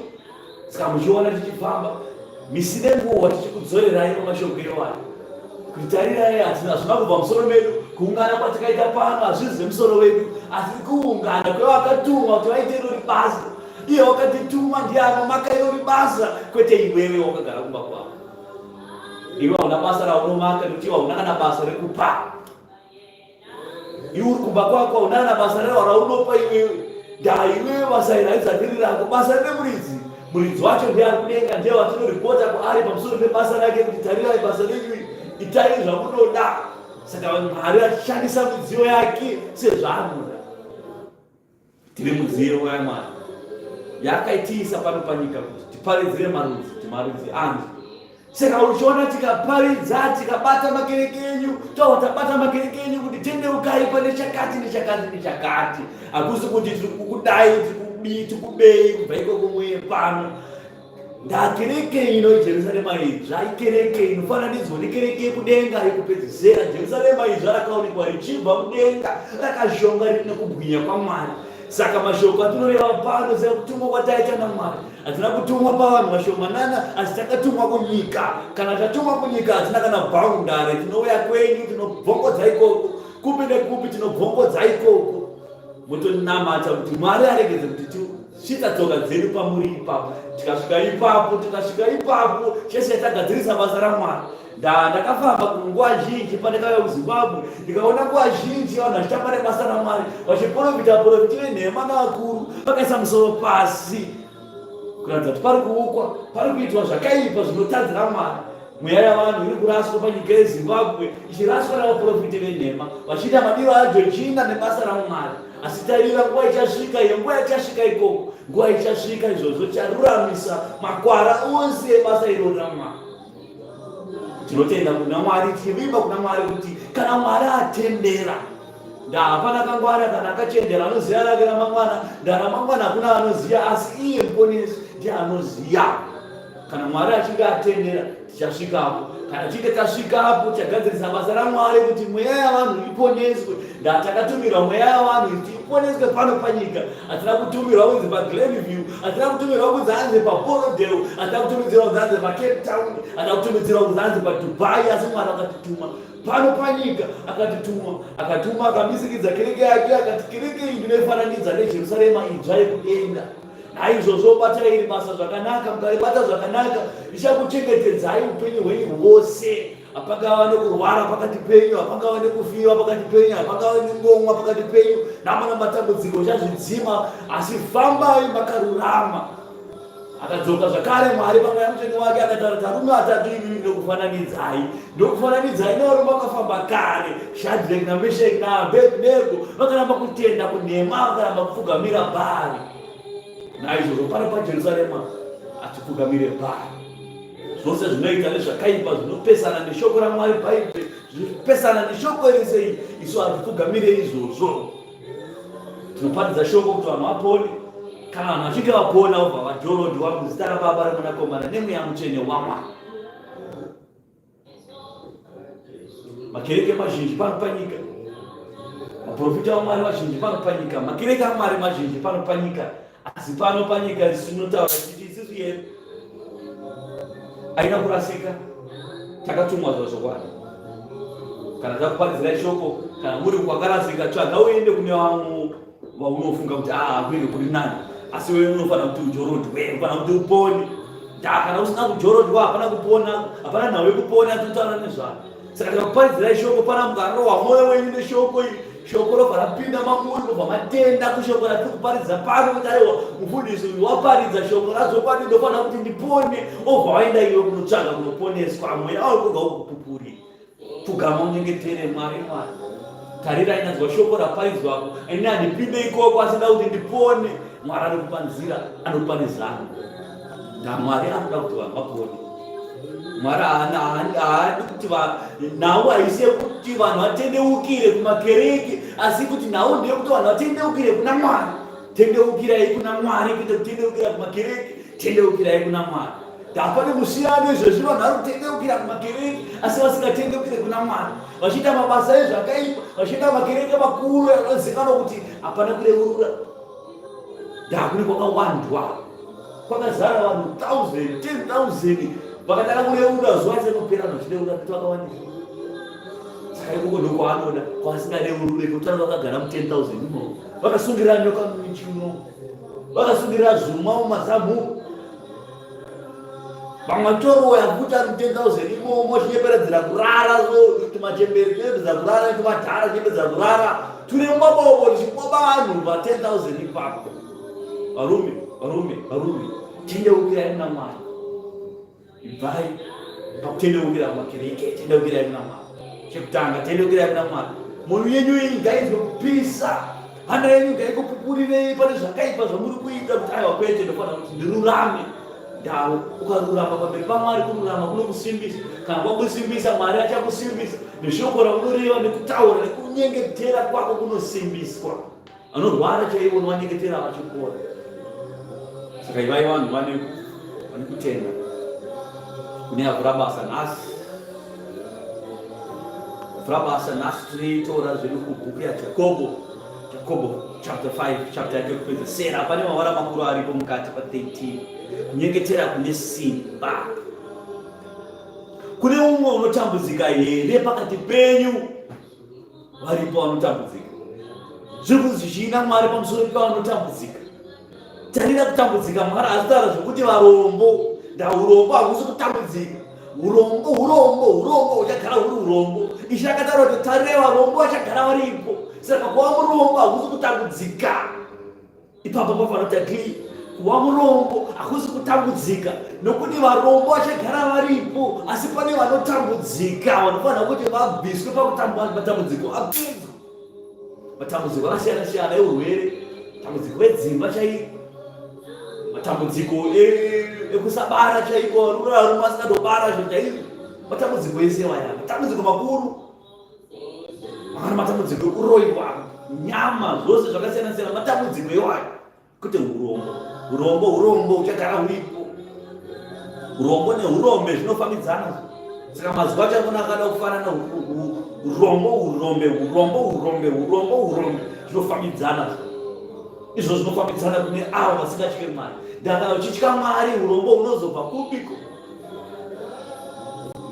Saka muchiona tichifamba misi nenguva tichikudzorerai pamashoko iwayo. Kuti tarirai, hazvina kubva musoro medu. Kuungana kwatakaita pano hazvizi zvemusoro wedu, asi kuungana kwevakatumwa kuti vaite irori basa. Iye wakatituma ndiye anomaka irori basa, kwete iwewe wakagara kumba kwako. Iwe hauna basa raunomaka nekuti iwe hauna kana basa rekupa. Iwe uri kumba kwako hauna kana basa rero raunopa iwewe. Ndaa iwewe basa iri haizati riri rako, basa rine muridzi. Muridzi wacho ndiye ari kudenga, ndiye watinoripota kwaari pamusoro pebasa rake kuti tarirai basa renyu, itai zvamunoda. Saka Mwari achishandisa midziyo yake sezvaanoda. Tiri mudziyo yaMwari yakaitiisa pano panyika kuti tiparidzire marudzi, kuti marudzi anzwe. Saka uchiona tikaparidza tikabata makereke enyu, tova tabata makereke enyu kuti tendeukai pane chakati nechakati nechakati. Hakusi kuti tiri kukudai, tiri kubei kubva ikoko muye pano. Ndakereke ino Jerusarema idzva ikereke inofananidzwa nekereke yekudenga yekupedzisira. Jerusarema idzva rakaonekwa richibva mudenga rakashonga rine kubwinya kwaMwari. Saka mashoko atinoreva pano sekutumwa kwataita naMwari, hatina kutumwa pavanhu vashomanana, asi takatumwa kunyika. Kana tatumwa kunyika hatina kana bhaundari, tinouya kwenyu, tinobvongodza ikoko, kupi nekupi tinobvongodza ikoko. Motonamata kuti Mwari aregedze kuti tisvitsa tsoka dzedu pamuri ipapo. Tikasvika ipapo, tikasvika ipapo, chese tagadzirisa basa raMwari. Ndakafamba kunguva zhinji pandakauya kuZimbabwe, ndikaona nguva zhinji vanhu vachitamba nebasa raMwari, vachiporofita vaporofiti venhema navakuru, vakaisa musoro pasi kuratidza kuti pari kuukwa, pari kuitwa zvakaipa zvinotadzira Mwari. Mweya yavanhu iri kuraswa panyika yeZimbabwe ichiraswa navaporofiti venhema vachiita madiro aJojina nebasa raMwari. Asi tarira, nguva ichasvika iyo, nguva ichasvika ikoko, nguva ichasvika izvozvo charuramisa makwara ose ebasa irori raMwari. Tinotenda kuna Mwari, tichivimba kuna Mwari kuti kana Mwari atendera, ndahapana kangwara kana akachenjera anoziva rake ramangwana, ndaramangwana hakuna anoziva, asi iye Muponesi ndiye anoziva. Kana Mwari achinge atendera tichasvikapo. Kana tichinge tasvikapo tichagadzirisa basa raMwari kuti mweya yavanhu iponeswe. Ndatakatumirwa mweya yavanhu kuti iponeswe pano panyika. Hatina kutumirwa kunzi paGlenview, hatina kutumirwa kunzi hanzi paBorrowdale, hatina kutumidzirwa kunzi hanzi paCape Town, hatina kutumidzirwa kunzi hanzi paDubai, asi Mwari akatituma pano panyika, akatituma, akatuma, akamisikidza kereke yake, akati kereke iyi ndinoifananidza neJerusarema idzva yekudenga. Naizvozvo batai iri basa zvakanaka, mukaribata zvakanaka, richakuchengetedzai upenyu hwenyu hwose. Hapangava nekurwara pakati penyu, hapangava nekufiwa pakati penyu, hapangava nengomwa pakati penyu, nhamo namatambudziko uchazvidzima, asi fambai makarurama. Akadzoka zvakare Mwari pamweya mutsvene wake akataura kuti arume atatu imimi ndokufananidzai, ndokufananidzai nevarume vakafamba kare, Shadrach naMeshach naAbednego, vakaramba kutenda kunhema, vakaramba kupfugamira Bhaari. Naizvozvo pano paJerusarema hatipfugamire Bhaari. Zvose zvinoita nezvakaipa zvinopesana neshoko raMwari, Bhaibheri zvinopesana neshoko rese, isu hatipfugamire izvozvo. Tinoparidza shoko kuti vanhu vapone. Kana vanhu vachinge vapona vobva vajorodwa muzita raBaba reMwanakomana neMweya Mutsvene waMwari. Makereke mazhinji pano panyika, maprofita aMwari mazhinji pano panyika, makereke aMwari mazhinji pano panyika, asi pano panyika isu tinotaura tichiti isusu yedu haina kurasika, takatumwa zvazvokwadi. Kana takuparidzirai shoko, kana muri kwakarasika, tsvaga uende kune vamwe vaunofunga kuti ah kunenge kuri nani, asi wewe unofanira kuti ujorodwe, unofanira kuti upone. Kana usina kujorodwa hapana kupona, hapana nhau yekupona tinotaura nezvayo. Saka tikakuparidzirai shoko pana mukarohwa mwoyo wenyu neshoko iri, shoko robva rapinda mamuri, mobva matenda kushoko ratiri kuparidza pano kuti aiwa mufundisi uyu waparidza shoko razvokwadi, ndofanira kuti ndipone. Obva waenda iwe kunotsvaga kunoponeswa, mweya wako ngaukupupurire. Pfugama unyengetere Mwari, Mwari tarirai ndanzwa shoko raparidzwako, ini handipinde ikoko asi nda kuti ndipone. Mwari anokupa nzira, anokupa nezano. NdaMwari anoda kuti vanhu vapone. Mwari haadi kuti nhau haisi yekuti vanhu vatendeukire kumakereke, asi kuti nhau ndeyekuti vanhu vatendeukire kuna Mwari. Tendeukirai kuna Mwari kwete kutendeukira kumakereke, tendeukirai kuna Mwari. Hapane musiyano izvezvi, vanhu vari kutendeukira kumakereke asi vasingatendeukire kuna Mwari, vachiita mabasa ezvakaipa, vachienda kumakereke makuru anozikanwa kuti hapana kureurura. Ndakune kwakawandwa, kwakazara vanhu 1000, 10,000 vakatanga kureurura zuva rese rinopera vanhu vachireurura kuti vakawandisa. Saka ikoko ndokwaanoda kwasingareurure kuti vanenge vakagara mu 10000 imomo vakasungirira nyoka mumichiuno vakasungirira zvuma mumazamu vamwe toroya futi ari mu 10000 imomo chinyeperedzera kurara so tumachembere chinyepedzera kurara tumadhara chinyepedzera kurara tune mabobo tichiboba vanhu pa 10000 ipapo. Varume, varume, varume, tendeukirai muna Mwari. Ibvai pakutendeukira kumakereke, tendeukirai kuna Mwari. Chekutanga, tendeukirai kuna Mwari. Mwoyo yenyu iyi ngainzwe kupisa, hana yenyu ngaikupupurirei pane zvakaipa zvamuri kuita kuti aiwa kwete, ndofanira kuti ndirurame. Ndau ukarurama pamberi paMwari, kururama kunokusimbisa. Kana kwakusimbisa, Mwari achakusimbisa neshoko raunoreva nekutaura nekunyengetera kwako kunosimbiswa. Vanorwara chaivo unovanyengetera vachipora. Saka ivai vanhu vane vane kutenda kune avhura basa nhasi. Avhura basa nhasi tinoitora zvedu kubhuku yaJakobo. Jakobo chapter 5 chapter yake yekupedzesera pane mavara makuru aripo mukati pa 13 kunyengetera kune simba. Kune umwe unotambudzika here pakati penyu? Varipo vanotambudzika. Zviri kunzi zvichiina Mwari pamusoro pevanotambudzika. Tarira kutambudzika Mwari azitaura zvekuti varombo ndaurombo hakusi kutambudzika. Urombo urombo urombo huchagara huri urombo. Ishe akataura kuti tarirai varombo vachagara varipo. Saka kuva murombo hakusi kutambudzika. Ipapo pafanira kuti kuva murombo hakusi kutambudzika nokuti varombo vachagara varipo, asi pane vanotambudzika vanofanira kuti vabviswe pakutambudziko apedzwe. Matambudziko akasiyana siyana eurwere, matambudziko edzimba chaiko, matambudziko ekusabara chaiko, varume vasingatobara zvo chaizvo, matambudziko ese waya, matambudziko makuru. Makana matambudziko ekuroiwa nyama zvose zvakasiyana siyana matambudziko iwayo kwete urombo urombo urombo uchagara uripo urombo neurombe zvinofambidzana saka mazuva acho akona akada kufanana urombo urombe urombo urombe urombo urombe zvinofambidzana izvo zvinofambidzana kune avo vasingatye mwari ndakana uchitya mwari urombo unozobva kupiko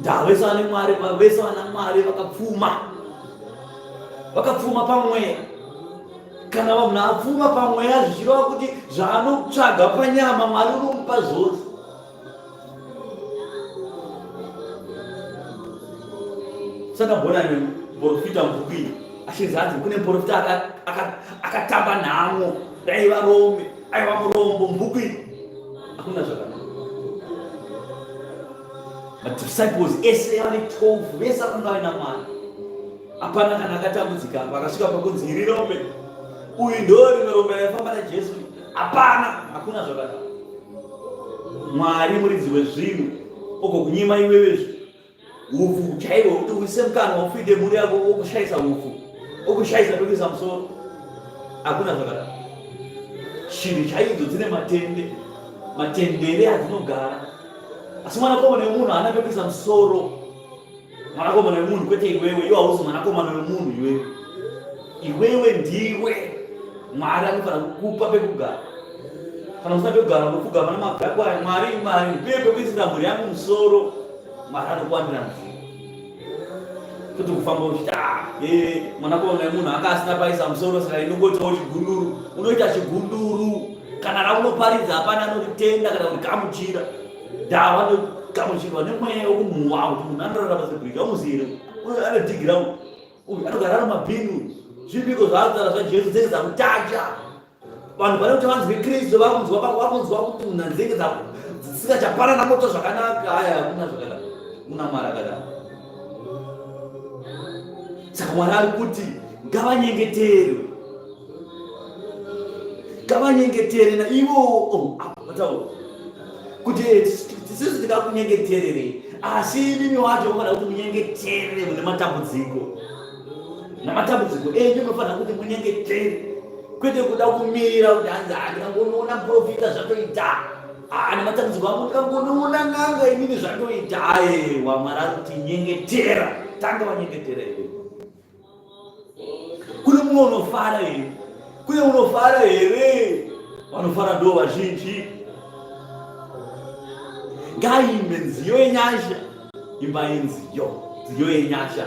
Ndaa vese vane Mwari, vese vana Mwari vakapfuma, vakapfuma pamweya. Kana munhu apfuma pamweya zvichireva kuti zvaanotsvaga panyama Mwari unomupa zvose. Saka mbona muprofita mubhuku iyi achinzi hanzi kune muprofita akatamba nhamo raiva rombe aiva murombo mubhuku iyi hakuna zvakanaka madisciples ese vane 12 vese vakanga vaina Mwari hapana kana akatambudzika apa akasvika pakunzi iri rombe uyu ndo rimwe rombe raifamba naJesu hapana hakuna zvakadaro Mwari muridzi wezvinhu ogokunyima iwewe Hupfu chaihwo kuti uise mukanwa ufide mhuri yako wokushaisa hupfu wokushaisa pekuisa musoro hakuna zvakadaro. Shiri chaidzo dzine matende matendere adzinogara, asi mwanakomana wemunhu haana pekuisa musoro. Mwanakomana wemunhu kwete iwewe, iwe hauzi mwanakomana wemunhu iwewe, iwewe ndiwe Mwari anofanira kukupa pekugara. Kana usina pekugara unopfugama nemabvi ako aya. Mwari, Mwari ndipe pekuisira mhuri yangu musoro. Mwari anokuwanira nzira kuti kufamba uchiti ah, eh, mwanakomana wemunhu anga asina paisa musoro saka inongoitawo chigunduru. Unoita chigunduru kana raunoparidza hapana anoritenda kana kurigamuchira. Dava anogamuchirwa nemweya wekunhuwa kuti munhu anorarama sebhurika umuziire anodhigira uyu anogara ari mabhini uyu zvipiko zvaakutaura zvaJesu dzenge dzakutacha vanhu pane kuti vanzwe Kristu vakunzwa vakunzwa kutunha nzenge dzisingachapanana moto zvakanaka haya hakuna zvakanaka kuna Mwari akadaro saka Mwari ari kuti ngavanyengeterwe ngavanyengetere naivo oh, ah, kuti tisisu tingakunyengetererei asi imimi wacho unofanira kuti munyengeterere mune matambudziko namatambudziko enyu munofanira kuti munyengetere kwete kuda kumirira kuti hanzi ah, ndikangonoona muprofita zvatoita ah, nematambudziko angu ndikangonoona n'anga inini zvatoita aewa Mwari ari kuti nyengetera tanga wanyengetera iwe Kune mumwe unofara here? Kune unofara here? Vanofara ndo vazhinji. Ngaimbe nziyo yenyasha, imbai nziyo, nziyo yenyasha.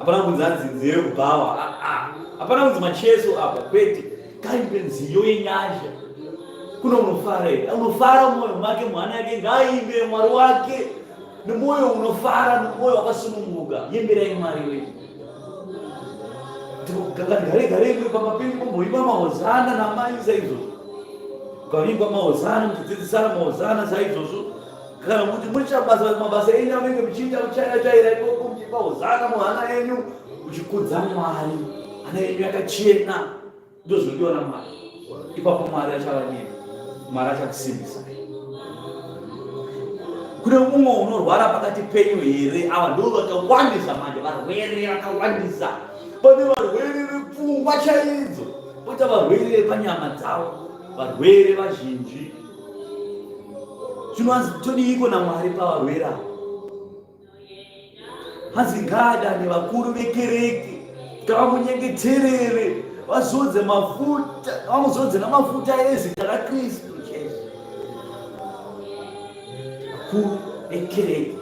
Hapana kunzi hanzi nziyo yekubhawa, ah, hapana kunzi macheso apa, kwete. Ngaimbe nziyo yenyasha. Kuno unofara here? Unofara mumwoyo make, muhana yake, ngaaimbe Mwari wake nemwoyo unofara, nemwoyo wakasununguka. Yemberai Mwari wenyu. Gare gare muri pamba penyu momboimba mahozana namai saizvozvo. Ukaimba mahozana muchidzidzisana mahozana saizvozvo. Kana kuti muri chabasa mabasa enyu amunenge muchiita muchaira chaira ikoko muchipa hozana muhana yenyu muchikudza Mwari. Hana yenyu yakachena. Ndozvinodiwa naMwari. Ipapo Mwari achava nemi. Mwari achakusimbisai. Kune mumwe unorwara pakati penyu here? Ava ndo vakawandisa manje, varwere vakawandisa. Pane varwere vepfungwa chaidzo, poita varwere vepanyama dzavo, varwere vazhinji. Zvino todiiko naMwari pavarwere ava? Hanzi ngaadane vakuru vekereke ngavamunyengeterere vazodze mafuta vamuzodze namafuta ezita raKristu Jesu. Vakuru vekereke.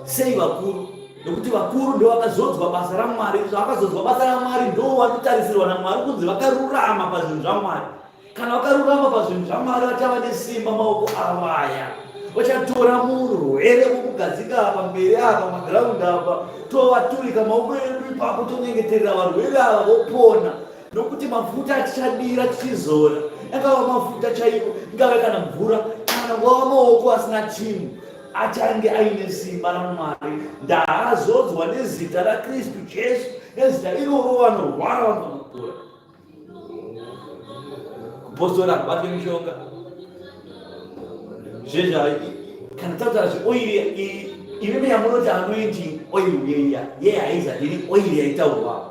Sei vakuru? Nokuti vakuru ndo vakazodzwa basa raMwari. Zvavakazodzwa basa raMwari ndo vanotarisirwa naMwari kunzi vakarurama pazvinhu zvaMwari. Kana vakarurama pazvinhu zvaMwari vachava nesimba maoko avo aya. Vachatora murwere vomugadzika apa mberi apa magiraundi apa tovaturika maoko edu ipapo tonyengeterera varwere ava vopona nokuti mafuta atichadira tichizora angava mafuta chaiwo ingave kana mvura kana wava maoko asina chinhu achange aine simba raMwari ndaazodzwa nezita raKristu Jesu nezita iroro vanorwara vanopora. Kupostora hakubatwe mishonga zvezva kana tataura zveoiri imimi yamunoti anointing oil yeya ye haiza iri oil yaitaurwa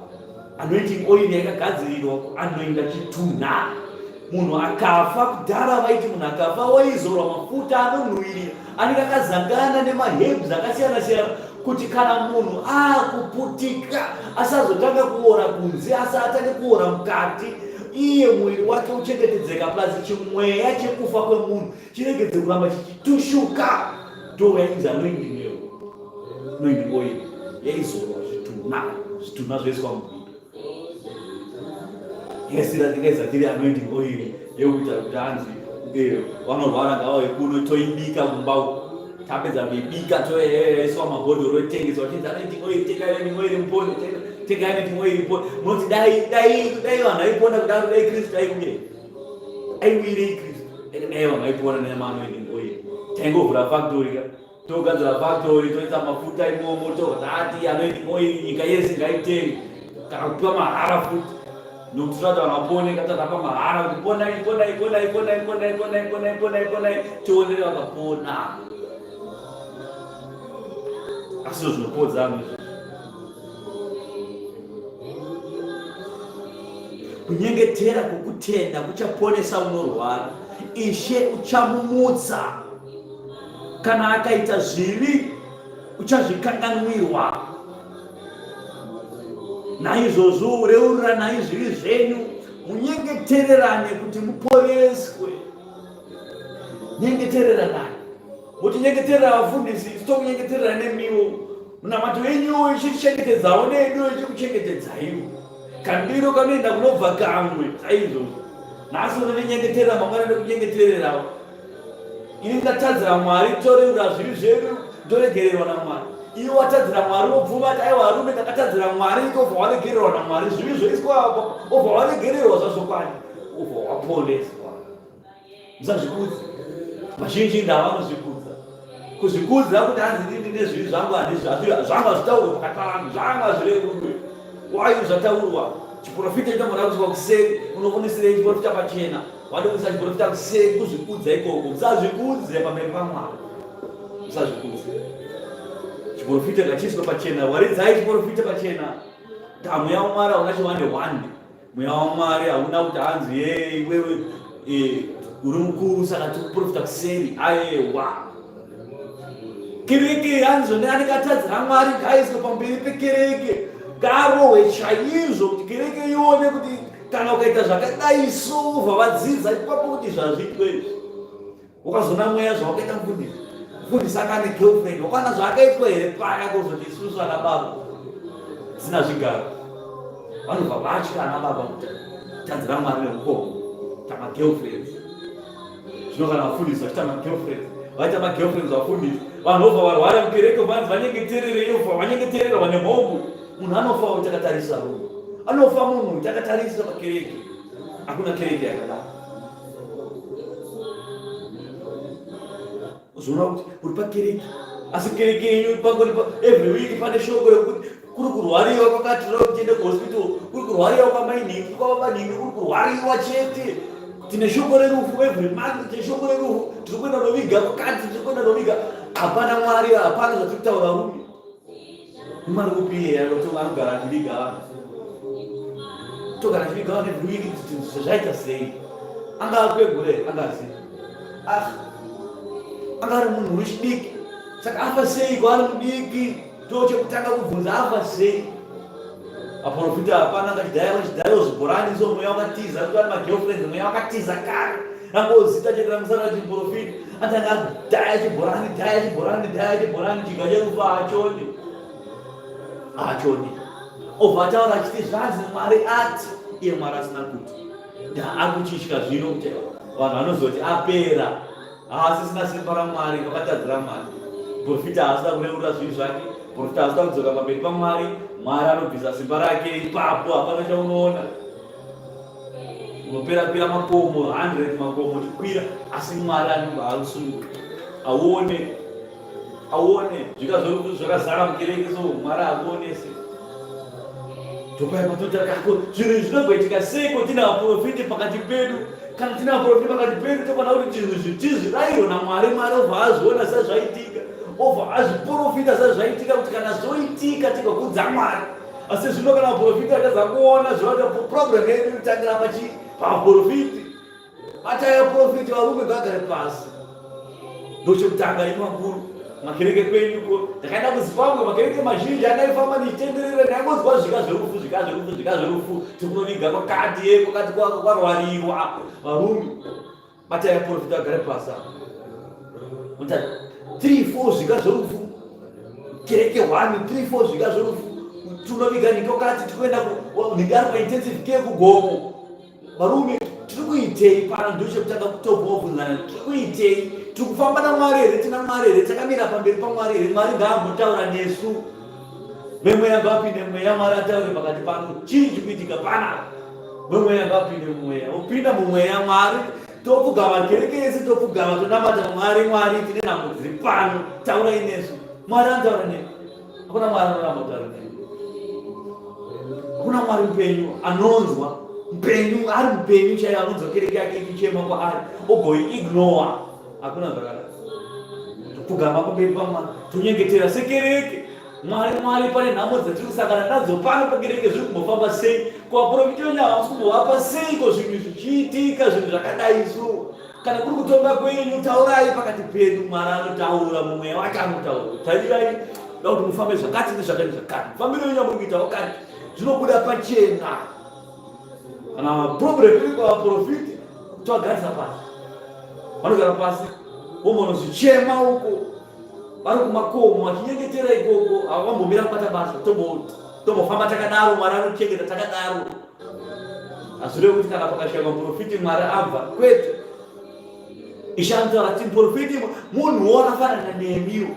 anointing oil yakagadzirirwa kuanoinda chitunha munhu akafa kudhara vaiti munhu akafa waizorwa mafuta anonhuwirira anenge akazangana nemahebs akasiyana siyana kuti kana munhu akuputika asazotanga kuora kunze asi atange kuora mukati iye muviri wake uchengetedzeka plus chimweya chekufa kwemunhu chiregedze kuramba chichitushuka ndo yainzi anoindineyo anoindi oil yaizorwa zvitunha zvitunha zvoiswa muviri Yesira tingaisa tiri anointing oil yekuita kuti hanzi eh, vanorwara ngavauye kuno toibika kumba uko tapedza kuibika toiswa mabhodhoro otengeswa chinzi anointing oil tengai anointing oil mupone tengai anointing oil mupone munoti dai dai dai vanhu vaipona kudaro dai kristu aiuye aiuyirei kristu dai vanhu vaipona nemaanointing oil taingovhura factory ka togadzira factory toisa mafuta imomo tozati anoiti oil nyika yese ngaitenge kana kupiwa mahara futi nokuti toda vanhu vapone katatapa mahara kuti ponai ponai ponai ponai ponai ponai ponai ponai ponai tionere vakapona asi izvo zvinopodza anhu izvozvo kunyengetera kwokutenda kuchaponesa unorwara ishe uchamumutsa Kana akaita zvivi uchazvikanganwirwa. Naizvozvo reuriranai zvivi zvenyu, munyengetererane kuti muporeswe. Nyengetereranai. Mutinyengeterera vafundisi, isu tokunyengeterera nemiwo. Munamato yenyu ichichengetedzawo nedu ichikuchengetedzaiwo. Kandiro kanoenda kunobva kamwe saizvozvo. Nhasi unondinyengeterera, mangwana ndokunyengetererawo. Ini ndatadzira Mwari, toreurura zvivi zvedu, toregererwa naMwari. Iwe watadzira Mwari wobvuma ati aiwa arume ndakatadzira Mwari, obva waregererwa naMwari, zvivi zvoiswa apa, obva waregererwa zvazvokwadi, obva waponeswa. Musazvikudze. Vazhinji ndava vanozvikudza. Kuzvikudza kuti hanzi ndini ndine zvivi zvangu handizvi zvangu hazvitaurwe pakati pavanhu, zvangu hazvireurwe. Why zvataurwa? Chiprofita chinofanira kuiswa kuseri, unokunisirei chiprofita pachena? Wadi kuisa chiprofita kuseri kuzvikudza ikoko. Musazvikudze pamberi paMwari. Musazvikudze. Chiprofita ngachiiswe pachena. Waridzai chiprofita pachena. Ta mweya waMwari hauna chiwande wande. Mweya waMwari hauna kuti hanzi ye iwewe eh, uri mukuru saka tikuprofita kuseri. Ayewa. Kereke hanzi zvone anenge atadzira Mwari ngaaiswe pamberi pekereke. Ngaarohwe chaizvo kuti kereke ione kuti Kana ukaita zvakadai so ubva vadzidza ipapo kuti zvazviitwe izvi. Ukazona mweya zvawakaita mufundisi. Mufundisi anga ane girlfriend. Wakaona zvaakaitwa here paya kuzoti isusu ana baba. Zvisina zvigaro. Vanobva vatya ana baba kuti tadzira Mwari neukoma. Tama girlfriends. Zvino kana vafundisi vachiita magirlfriends, vaita magirlfriends vafundisi, vanhu vobva varwara mukereke vanzi vanyengeterere yofa vanyengeterera vane mhombo. Munhu anofa takatarisa rume. Anofa munhu takatarisa pakereke. Hakuna kereke yakadaro. Uzoona kuti uri pakereke asi kereke yenyu pangori every week pane shoko rekuti kuri kurwariwa kwakati toda kuti tiende kuhospital kuri kurwariwa kwamainhingi kwababanhingi kuri kurwariwa chete tine shoko rerufu every month tine shoko rerufu tiri kuenda noviga kwakati tiri kuenda noviga hapana mwari hapana zvatiri kutaura rume imari kupi iye anogara achiviga vanhu togara achiviga vanhu every week zvaita sei anga akwegure anga asii ah anga ari munhu wechidiki saka afa sei kwaari mudiki Ndochekutanga kubvunza afa sei? Vaprofita hapana akachidhaya vachidhayawo zvibhorani so mweya wakatiza kuti vane magirlfriends mweya wakatiza kare rangozita chete ramusara chiprofita atanga adhaya chibhorani dhaya chibhorani dhaya chibhorani chiga cherufa haachoni haachoni obva ataura achiti zvanzi mwari ati iye mwari asina kuti ndaakuchitya zvino kuti vanhu vanozoti apera Haasisina simba raMwari, vakatadzira Mwari. Profita haasina kureurura zvivi zvake. Profita haasina kudzoka pamberi paMwari. Mwari anobvisa simba rake ipapo, hapana chaunoona. Unopera kwira makomo 100 makomo uchikwira, asi Mwari anobva akusunungura. Auone, auone zvika zvakazara mukereke so Mwari hakuonese. Topaya patotaka zvinhu izvi zvinogoitika seiko tine vaprofiti pakati pedu Kana tina vaprofita pakati pedu tofanira kuti zvinhu izvi tizvirayirwe naMwari. Mwari obva azviona sezvaitika, obva azviprofita sezvaitika kuti kana zvoitika tigokudza Mwari. Asi zvino kana vaprofita vatadza kuona zvinoita problem yedu inotangira pachi pavaprofiti. Batai vaprofiti varume ngavagare pasi. Ndochekutanga imi vakuru makereke kwenyu ko ndakaenda kuzimbabwe makereke mazhinji andaifamba ndichitenderera ndaingonzwa zvika zverufu zvika zverufu zvika zverufu tikunoviga kwakati ye kwakati kwarwariwa varume batai vaprofita vagare pasi apa muta 3 4 zvika zverufu kereke 1 3 4 zvika zverufu tinoviga nyika kwakati tikuenda nyika ari paintensive care kugomo Varume, tiri kuitei pano? Ndochekutanga kutobvunzana, tiri kuitei? Tiri kufamba naMwari here? Tina Mwari here? Takamira pamberi paMwari here? Mwari ngaambotaura nesu. Vemweya ngavapinde mweya, Mwari ataure pakati pano. Chii chiri kuitika panapa? Vemweya ngavapinde mumweya, vopinda mumweya Mwari topfugama kereke yese topfugama tonamata Mwari. Mwari, tine nhamo dziri pano, taurai nesu. Mwari anotaura nesu. Hakuna Mwari anoramba kutaura newe. Hakuna Mwari mupenyu anonzwa mupenyu ari mupenyu chaiye anonzwa kereke yake ichichema kwaari ogoiignore. Hakuna zvakadaro. Topfugama pamberi paMwari tonyengetera sekereke. Mwari, Mwari, pane nhamo dzatiri kusangana nadzo pano pakereke zviri kumbofamba sei? Ko vaprofita venyu havasi kumbovapa seiko zvinhu zvichiitika zvinhu zvakadai so? Kana kuri kutonga kwenyu taurai pakati pedu. Mwari anotaura mumweya wake anotaura. Tarirai da kuti mufambe zvakati nezvakati zvakati. Mufambiro wenyu amuri kuita wakati zvinobuda pachena. Kana problem iri kwavaprofiti tovagarisa pasi. Vanogara pasi vombonozvichema uko vari kumakomo vachinyengetera ikoko havambomira kubata basa tombofamba takadaro. Mwari anochengeta takadaro. Hazvirevi kuti kana pakashayikwa muprofiti Mwari abva, kwete. Ishe anotaura kuti muprofiti munhuwo akafanana nemiwo.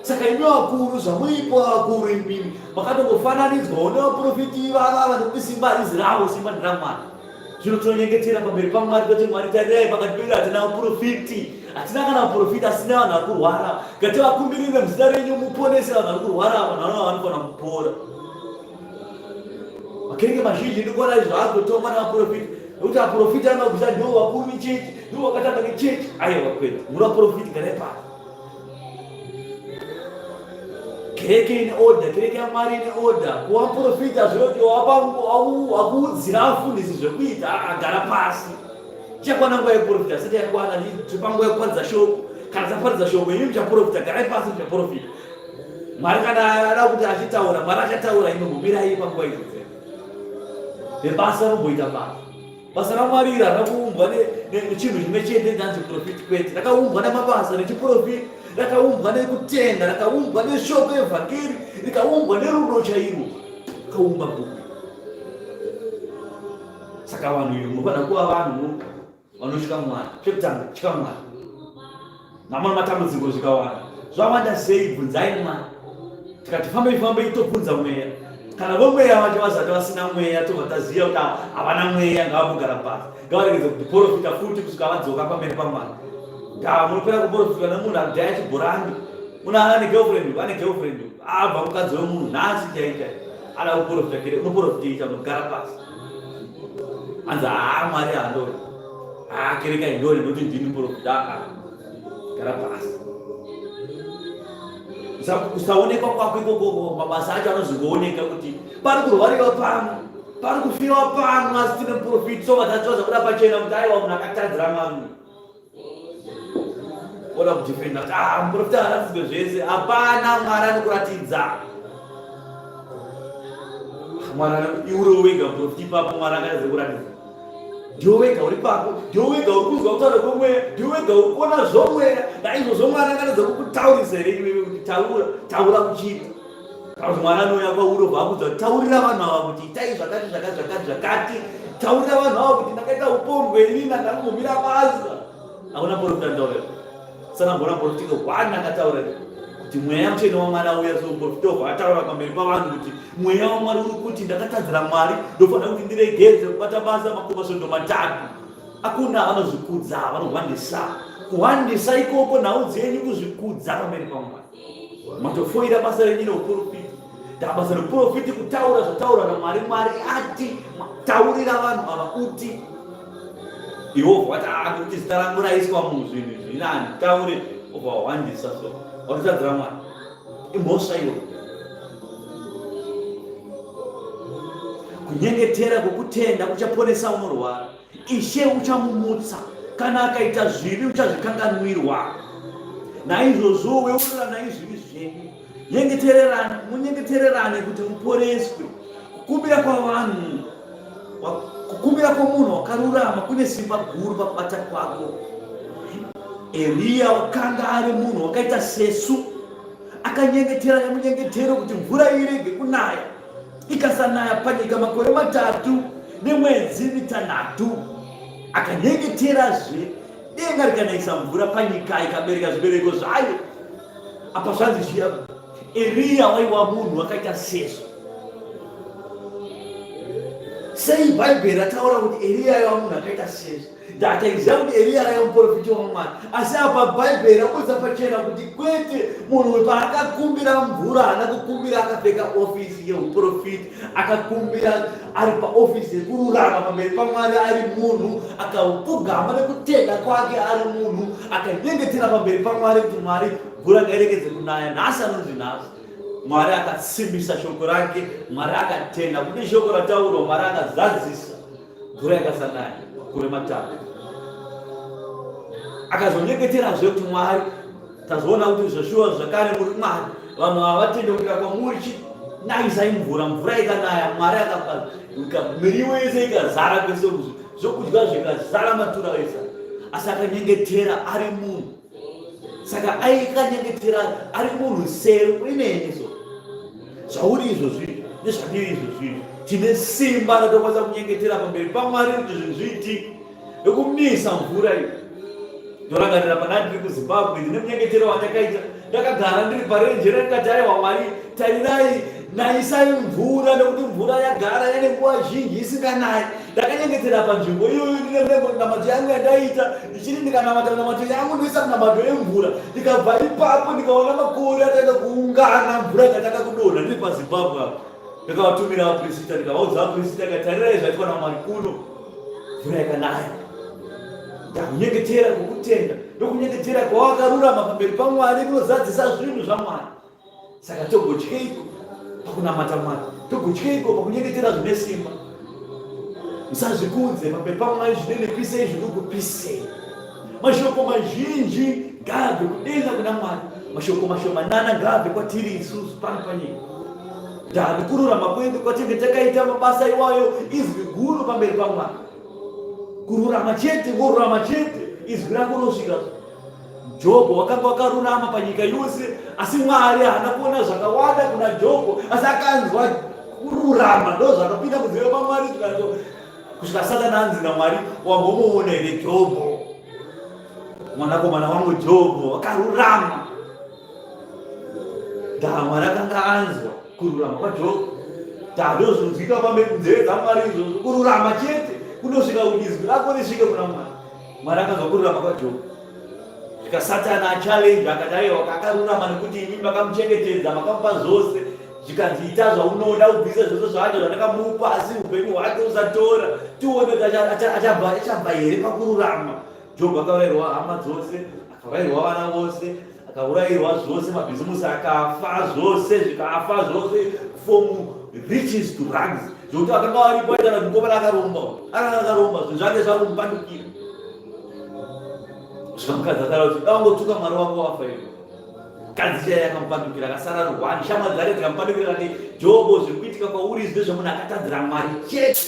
Saka imi vakuru zvamuripo vakuru imimi makatongofananidzwawo nevaprofiti ivava vanekuti simba harizi ravo, simba nderaMwari. Zvino tinonyengetera pamberi paMwari toti Mwari tarirai pakati pedu hatina vaprofiti, hatina kana vaprofiti asina vanhu vari kurwara. Ngativakumbirire muzita renyu muponese vanhu vari kurwara, vanhu vanova vanofana kupora. Makereke mazhinji ndikuona izvo akutongwa navaprofita nekuti vaprofita anobvisa ndivo vakuru vechechi ndivo vakatanga nechechi. Aiwa kwete, muri vaprofiti garai pasi. Kereke ine order, kereke yaMwari ine order. Kuva muprofita zvinoti wakuudzira afundisi zvekuita, agara pasi. Ichakwana nguva yekuprofita, sati yakwana, tiri panguva yekuparidza shoko. Kana taparidza shoko, imi muchaprofita, garai pasi muchaprofita. Mwari kana ada kuti achitaura, Mwari achataura, imi mbomirai panguva idzo dzenyu. Vebasa romboita basa. Basa raMwari iri harina kuumbwa nechinhu chimwe chete ndanzi profiti kwete. Rakaumbwa namabasa nechiprofiti, rakaumbwa nekutenda, rakaumbwa neshoko evhangeri, rikaumbwa nerudo chairwo. Vakaumba bhuku. Saka vanhu iyo munofanira kuva vanhu vanotya Mwari. Chekutanga, tya Mwari. Namana matambudziko zvikawanda. Zvawanda sei bvunzai Mwari. Tikati fambei fambei tobvunza mweya. Kana vomweya vacho vazati vasina mweya tobva taziva kuti havana mweya ngavambogara pasi. Ngavaregedze kutiporofita futi kusvika vadzoka pamberi paMwari. Ndaa munopera kuporofitwa nemunhu akudhaya chibhorani. Munhu ane girlfriend, ane girlfriend. Abva mukadzi wemunhu nhasi chai chai. Ada kuporofita kere unoporofita unogara pasi. Hanzi haa Mwari handori. Haa kereka indori ndokuti ndini muporofita. Haa. Gara pasi. Kusaonekwa kwako ikoko mabasa acho anozingooneka kuti pari kurwariwa pano. Pari kufiwa pano asi tine muprofita so vatadzi vazabuda pachena kuti aiwa munhu akatadzira Mwari. Oda kudefenda kuti ah muprofita haaratidzwe zvese. Hapana Mwari anokuratidza. Mwari iwe wega muprofita ipapo Mwari akatadza kuratidza. Ndiwe wega uri pako, ndiwe wega uri kunzwa kutaura kwemweya, ndiwe wega uri kuona zvomweya. Naizvozvo Mwari akatadza kukutaurisa here iwewe kuti taura, taura kuchiita. Kana kuti mwana anouya kwauri obva akudza kuti taurira vanhu ava kuti itai zvakati zvakati zvakati zvakati. Taurira vanhu ava kuti ndakaita upombwe ini ndakangomira basa. Hakuna porofita anotaura. Sana mbona porofita one akataura kuti mweya mutsvene waMwari auya so muporofita obva ataura pamberi pavanhu kuti mweya waMwari uri kuti ndakatadzira Mwari ndofanira kuti ndiregedze kubata basa makumasvondo matatu. Hakuna vanozvikudza vanohwandisa. Kuhwandisa ikoko nhau dzenyu kuzvikudza pamberi paMwari. Matofoira basa renyu reuprofiti. Ndabasa reuprofiti kutaura zvataura naMwari. Mwari ati taurira vanhu ava uti iwo wati ah nekuti zita rangu raiswa muzvinhu izvi ini handitaure obva wahwandisa so watotadzira Mwari. Imhosva iyoyo. Kunyengetera kwokutenda kuchaponesa unorwara. Ishe uchamumutsa, kana akaita zvivi uchazvikanganwirwa. Naizvozvo weuriranai zvivi zvenyu, nyengetererane, munyengetererane kuti muporeswe. Kukumbira kwavanhu, kukumbira kwomunhu wakarurama kune simba guru pakubata kwako. Eriya wakanga ari munhu wakaita sesu, akanyengetera nemunyengetero kuti mvura irege kunaya. Ikasanaya panyika makore matatu nemwedzi mitanhatu. Akanyengeterazve, denga rikanayisa mvura panyika ikabereka zvibereko zvayo. Apa zvanzi zviya, Eriya waiwa munhu wakaita sesu. Sei Bhaibheri rataura kuti Eriya aiva munhu akaita sesu? Ndakaiziva kuti Eriya aiva muprofiti waMwari, asi apa Bhaibheri raburitsa pachena kuti kwete. Munhu uyu paakakumbira mvura haana kukumbira akapfeka ofisi yeuprofiti, akakumbira ari paofisi yekururama pamberi paMwari ari munhu, akapfugama nekutenda kwake ari munhu, akanyengetera pamberi paMwari kuti Mwari mvura ngairegedze kunaya nhasi anonzi nhasi. Mwari akasimbisa shoko rake, Mwari akatenda kuti shoko rataurwa, Mwari akazadzisa. Mvura yakasanaya makore matatu. Akazonyengeterazve kuti Mwari, tazoona kuti zveshuwa zvakare muri Mwari, vanhu ava vatendeukira kwamuri, chinaisai mvura. Mvura ikanaya, Mwari akapa miriwo yese ikazara kwese kuzvi, zvokudya zvikazara matura ese. Asi akanyengetera ari munhu. Saka aikanyengetera ari munhu sewe neni so. Zvauri izvozvi nezvandiri izvozvi tine simba ratokwanisa kunyengetera pamberi paMwari kuti zvinhu zviitike nekumisa mvura iyi. Ndorangarira pana ndiri kuZimbabwe ndine munyengetero wandakaita ndakagara ndiri parenje ndikati aiwa Mwari tarirai naisai mvura nekuti mvura yagara yane nguva zhinji isinganayi. Ndakanyengetera panzvimbo iyoyo ndine minamato yangu yandaiita ndichiti ndikanamata minamato yangu ndoisa minamato yemvura ndikabva ipapo ndikaona makore atanga kuungana mvura ikatanga kudonha ndiri paZimbabwe apo ndakavatumira vapirisita ndikavaudza vapirisita ndikatarirai zvaitwa naMwari kuno mvura yakanaya. Ndakunyengetera kwokutenda ndokunyengetera kwawakarurama pamberi paMwari kunozadzisa zvinhu zvaMwari. Saka togotyeiko pakunamata Mwari? Togotyeiko pakunyengetera zvine simba? Musazvikudze pamberi paMwari, zvininipisei, zvinokupisei. Mashoko mazhinji ngaabve kudenga kuna Mwari, mashoko mashomanana ngaabve kwatiri isusu pano panyika. Ndani kururama kwedu kwatinge takaita mabasa iwayo izwi guru pamberi paMwari. Kururama chete, kururama chete, izwi rako rosvika. Jobho wakanga wakarurama panyika yose, asi Mwari haana kuona zvakawanda kuna Jobho, asi akanzwa Kururama ndo zvakapinda munzeve maMwari zvikato kusvika Satani anzi naMwari, wambomuona here Jobho? Mwanakomana wangu Jobho wakarurama. Ndaa Mwari akanga anzwa kururama kwaJobho. Ndaa ndozvinonzwika pamberi munzeve dzaMwari izvozvo, kururama chete kunosvika kuti izwi rako risvike kuna Mwari. Mwari akanzwa kururama kwaJobho. Svika Satani achallenge akati aiwa kakarurama nekuti imi makamuchengetedza makamupa zvose zvikanzi ita zvaunoda ubvise zvose zvacho zvandakamupa asi upenyu hwake usatora tione kuti achabva here pakururama. Jobho akaurairwa hama dzose, akaurairwa vana vose, akaurairwa zvose, mabhizimusi akafa zvose zvikafa zvose from riches to rags zvekuti vakanga varipo vaitaura kuti mukomana akaromba akanga akaromba zvinhu zvake zvakumupandukira. Svika mukadzi akataura kuti dai wangotuka Mwari wako wafa iwe. Mukadzi chaiye akamupandukira akasara rwani. Shamwari dzake dzikamupandukira kati Jobo zviri kuitika kwauri izvi ndezvemunhu akatadzira Mwari chete.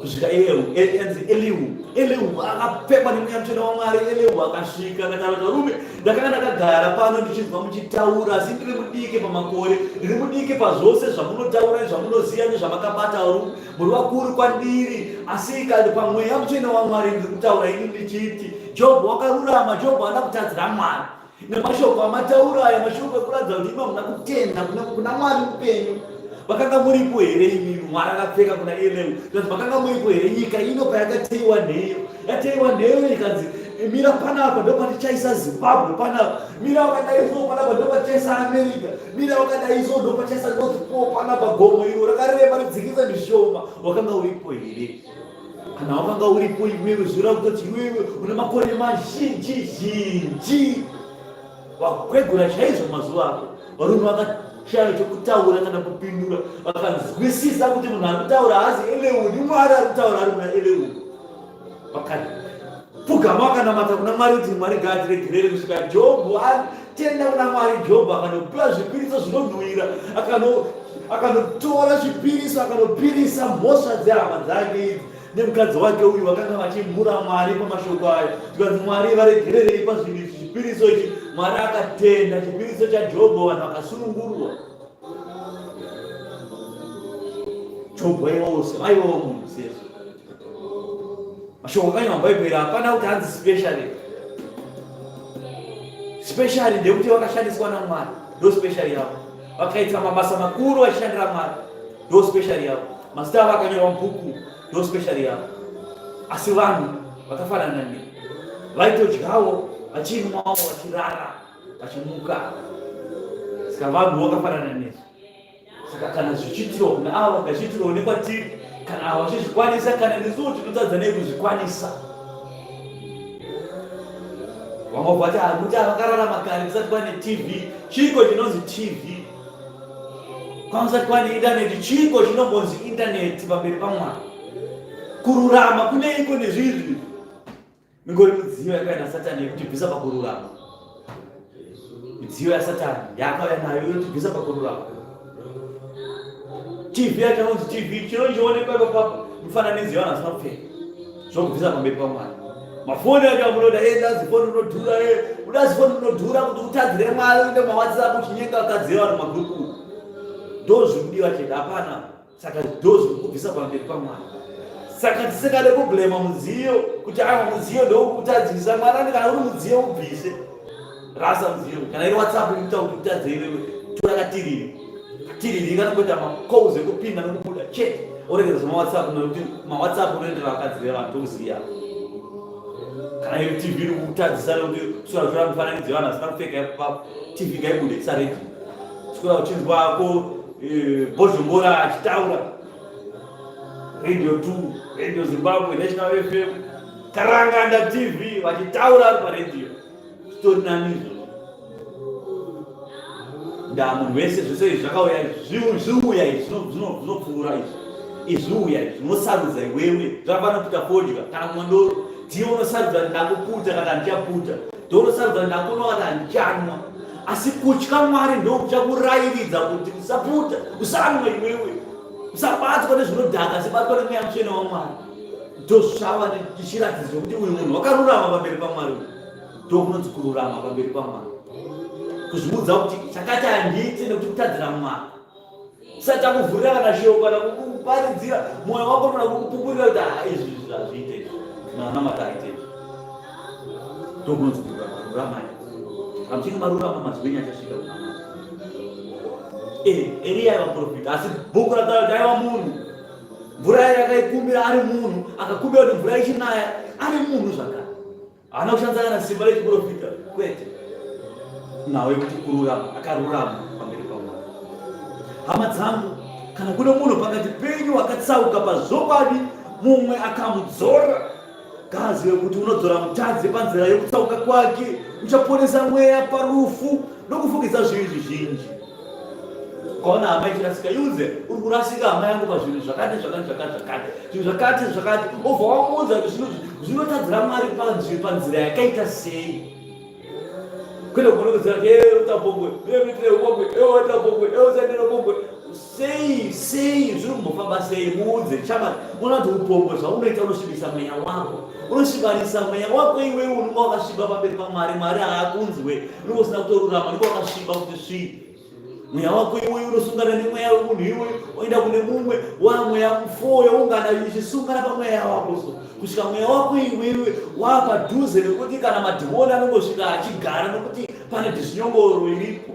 Kusvika iye anzi Elihu. Elihu akapfekwa nemweya mutsvene waMwari. Elihu akasvika akataura kuti varume ndakanga ndakagara pano ndichinzwa muchitaura asi ndiri mudiki pamakore ndiri mudiki pazvose zvamunotaura nezvamunoziva nezvamakabata varume Muri vakuru kwandiri, asi kana pamweya mutsvene waMwari ndiri kutaura ini ndichiti Jobho wakarurama, Jobho haana kutadzira Mwari. Nemashoko amataura aya, mashoko ekuratidza kuti imi hamuna kutenda kuna Mwari mupenyu. Makanga muripo here imimi? Mwari akapfeka kuna Elihu. Zvikanzi makanga muripo here nyika ino payakateiwa nheyo? Yateiwa nheyo ikanzi mira panapa ndopatichaisa Zimbabwe panapa, mira wakadai so panapa ndopatichaisa America. Mira wakadai so ndopachaisa North Pole panapa gomo iro rakareba ridzikisa mishoma. Wakanga uripo here? Kana wakanga uripo iwewe zvoreva kutoti iwewe une makore mazhinji zhinji wakwegura chaizvo mazuva ako. Varume vakashaya chokutaura kana kupindura, vakanzwisisa kuti munhu ari kutaura haazi Eleu, ndiMwari ari kutaura ari muna Eleu. Vakapfugama vakanamata kuna Mwari kuti Mwari ngaatiregerere kusvika Jobho atenda kuna Mwari. Jobho akanopiwa zvipiriso zvinonhuwira, akanotora zvipiriso akanopirisa mhosva dzehama dzake idzi nemukadzi wake uyu vakanga vachimhura Mwari pamashoko ayo. Zvikanzi Mwari varegererei pazvinhu izvi, chipiriso ichi. Mwari akatenda chipiriso chaJobho, vanhu vakasunungurwa. Jobho aiwawo munhu sezvo mashoko akanyorwa mubhaibheri hapana kuti hanzi specially specially ndekuti vakashandiswa namwari ndo special yavo vakaita mabasa makuru vachishandira mwari ndo special yavo mazita avo akanyorwa mubhuku ndo special yavo asi vanhu vakafanana ne vaitodyawo vachinwawo vachirara vachimuka saka vanhu vakafanana nesu Saka kana zvichiitirwa kuna ava ngazviitirwewo nekwatiri. Kana ava vachizvikwanisa, kana nesuwo tinotadza nei kuzvikwanisa? Vamwe vati hakuti vakararama kare kusati kwane TV. Chiiko chinonzi TV? Kwamusati kwane intaneti, chiiko chinombonzi intaneti pamberi paMwari? Kururama kuneiko nezvizvi? Mingori midziyo yakauya naSatani yekutibvisa pakururama. Midziyo yaSatani yaakauya nayo inotibvisa pakururama. TV yacho inonzi TV chinonchionekwa ipapapo mifananidzo yevanhu vasina kupfeka zvokubvisa pamberi paMwari. Mafoni acho amunoda eh, ndazi foni rinodhura eh, uda zifoni rinodhura kuti utadzire Mwari uende maWhatsApp uchinyenga vakadzi vevanhu magrupu. Ndozvikudiwa chete hapana. Saka ndozvikubvisa pamberi paMwari. Saka tisingade kublema mudziyo kuti aiwa mudziyo ndokutadzisa mwana ndi kana uri mudziyo ubvise rasa mudziyo kana iri WhatsApp ikuita kuti utadze iwewe tora katiriri katiriri kanongoita macalls ekupinda nekubuda chete oregedza zvemawhatsapp nekuti mawhatsapp unoendera vakadzi vevanhu tokuziya kana iri tv iri kutadzisa nekuti kuswera kutora mifananidzo yevanhu vasina kupfeka ipapo tv ngaibude isaredio kuswera uchinzwa ko eh, Bhozhongora achitaura Radio 2, Radio Zimbabwe, National FM, Karanganda TV vachitaura ari paradio zvitori nani izvozvo. Ndaa munhu wese zvese izvi zvakauya izvi zviuya izvi zvinopfuura izvi izviuya izvi zvinosarudza iwewe zvakafanira kuita fodya kana kumwa doro ndiwe unosarudza kuti ndakuputa kana handichaputa ndiwe unosarudza kuti ndakunwa kana handichanwa Asi kutya Mwari ndokuchakurayiridza kuti usaputa, usanwa iwewe, usabatwa nezvinodhaka, asi batwa nemweya mutsvene waMwari. Ndozvava chiratidzo kuti uyu munhu wakarurama pamberi paMwari. Ndokunonzi kururama pamberi paMwari. Kuzviudza kuti chakati handiite nekuti kutadzira Mwari. Usati takuvhurira kana shoko kana kukuparidzira mwoyo wako unoda kukupupurira kuti ah, izvi izvi hazviite izvi. Nanamata aite izvi. Ndokunonzi kururama, ruramai. Kana muchinge marurama mazwi enyu achasvika kuna Mwari. Eh, Eriya aiva muprofita asi bhuku rataura kuti aiva munhu. Mvura yakaikumbira ari munhu, akakumbira kuti mvura ichinaya ari munhu zvakare. Haana kushandisa kana simba rechiprofita, kwete. Nhau yekuti kururama, akarurama pamberi paMwari. Hama dzangu, kana kune munhu pakati penyu akatsauka pazvokwadi, mumwe akamudzora, ngaazive kuti unodzora mutadzi panzira yokutsauka kwake, uchaponesa mweya parufu nokufukidza zvivi zvizhinji. Ukaona hama ichirasika, iudze uri kurasika hama yangu pazvinhu zvakati zvakati zvakati zvakati zvinhu zvakati zvakati, obva wamuudza kuti zvinhu zvinotadzira Mwari panzira yakaita sei. Kwete kunokudzira kuti ee utapongwe, ee uitire upongwe, ee waita upongwe, ee usaitire upongwe. Sei sei zviri kumbofamba sei? Muudze chama, unoona kuti upombwe zvaunoita unosvibisa mweya wako, unosvibanisa mweya wako iwewe, unonga wakasviba pamberi paMwari. Mwari haakunzwe, unenge usina kutorurama, unenge wakasviba kuti svii. Mweya wako iwewe unosungana nemweya wemunhu iwewe, oenda kune mumwe wa mweya mufoyo ungana ichisungana pamweya wako so kusvika mweya wako iwewe wapadhuze nekuti kana madhimoni anongosvika achigara nekuti pane dhizvinyongoro iripo.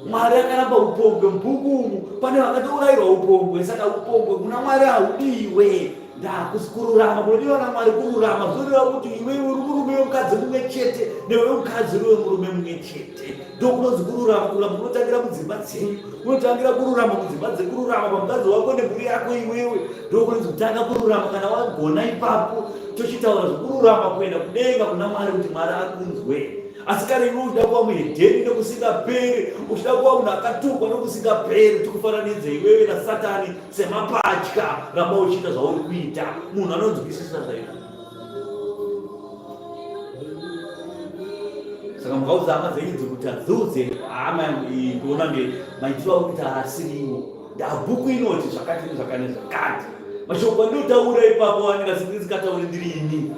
Mwari akaramba upombwe mubhuku umu pane vakatourayirwa upombwe saka upombwe kuna Mwari haudiwe ndakusi kururama kunodiwa naMwari kururama zvinoreva kuti iwe uri murume wemukadzi mumwe chete newe mukadzi uri wemurume mumwe chete ndokunonzi kururama kururama kunotangira mudzimba dzenyu kunotangira kururama mudzimba dzekururama pamukadzi wako nemhuri yako iwewe ndokunonzi kutanga kururama kana wagona ipapo tochitaura zvekururama kuenda kudenga kuna Mwari kuti Mwari akunzwe Asi kana iwe uchida kuva muhedheni nokusingaperi, uchida kuva munhu akatukwa nokusingaperi, tikufananidze iwewe naSatani semapatya, ramba uchiita zvauri kuita. Munhu anonzwisisa zvaizvo. Saka mukaudza hama dzenyu idzi kuti hadziudze hama yangu iyi kuona nge maitiro auri kuita haasiriwo. Ndabhuku inoti zvakati nezvakati nezvakati. Mashoko andinotaura ipapo anenge asingatauri ndiri ini.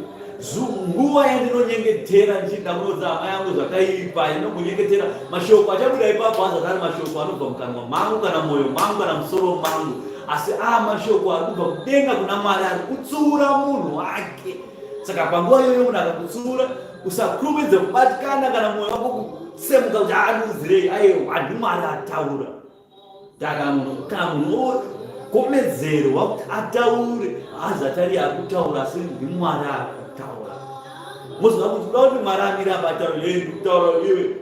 Nguva yandinonyengetera ndichida kunoudza hama yangu zvakaipa, ndinombonyengetera mashoko achabuda ipapo azati ari mashoko anobva mukanwa mangu kana mwoyo mangu kana musoro mangu, asi aa mashoko ari kubva kudenga kuna Mwari ari kutsiura munhu wake. Saka panguva iyoyo munhu akakutsiura, usakurumidze kubatikana kana mwoyo wako kusemuka kuti andiudzirei. Aiwa, ndiMwari ataura. Ndakamunhu gomedzerwa kuti ataure haazati ari akutaura asi ndimwari akutaura moziva kuti kuda kuti mwari amire apa ataure ee ndikutaura iwe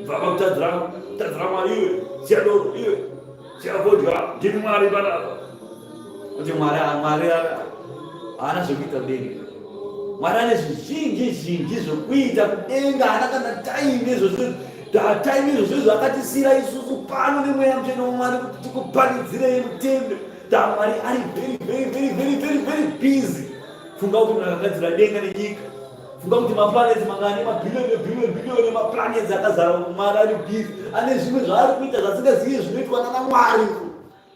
bva pakutadzira kutadzira mwari iwe siya doro iwe siya fodya ndini mwari panapa kuti mwari mwari haana zvekuita kudenga mwari ane zvizhinji zhinji zvekuita kudenga haana kana taimi izvozvo Taimi izvo zvinhu zvakatisira isusu pano nemweya mutsvene waMwari kuti tikuparidzirei mutende. Mwari ari very very very very very very busy. Funga kuti munhu akagadzira denga nenyika. Funga kuti maplanets mangani mabhiliyoni biliyoni biliyoni emaplanets akazara Mwari ari busy. Ane zvimwe zvaari kuita zvasingazivi zvinoitwa nana Mwari.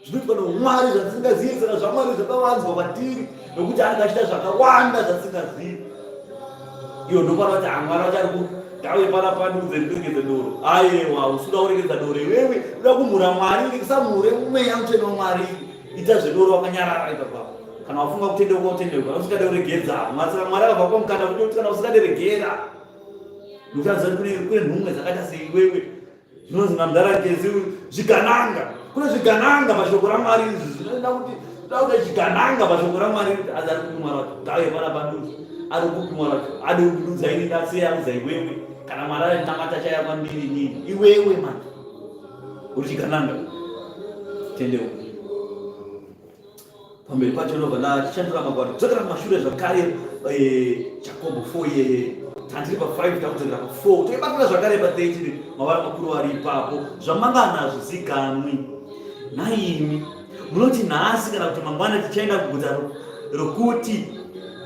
Zvinoitwa noMwari zvatisingazivi saka zvaMwari zvakavanzwa kwatiri nokuti anenge achiita zvakawanda zvatisingazivi. Iyo ndopano vati hamwari vacho ari kutauye panapa ndiudze ndiregedze doro. Ayewa usuda kuregedza doro iwewe uda kumhura Mwari ngekusamhure mweya mutsvene waMwari. Ita zvedoro wakanyarara ipapapo. Kana wafunga kutendeuka utendeuka, kana usingade kuregedza Mwari saka Mwari akabva kwamukana kuti kana usingade regera. Ndokuratidza kuti kune nhumwe dzakaita seiwewe zvinonzi namdhara Gezi zvigananga kune zvigananga pashoko ramwari izvi zvinoenda kuti toda kuita chigananga pashoko ramwari kuti azi ari kupi mwari wacho ngauye pana panduzi ari kupi mwari wacho ade kundudza ini ndasiya audza iwewe kana mwari ari namata chaya kwandiri inini iwewe manje uri chigananga tendeuka pamberi pacho ndobva ndachishandura magwaro dzokera kumashure zvakare eh, jakobo 4 iyeye tandiri pa5 takudzokera pa4 toibatira zvakare pa13 mavara makuru ari ipapo zvamangana hazvizikanwi naimi munoti nhasi kana kuti mangwana tichaenda kuguta rokuti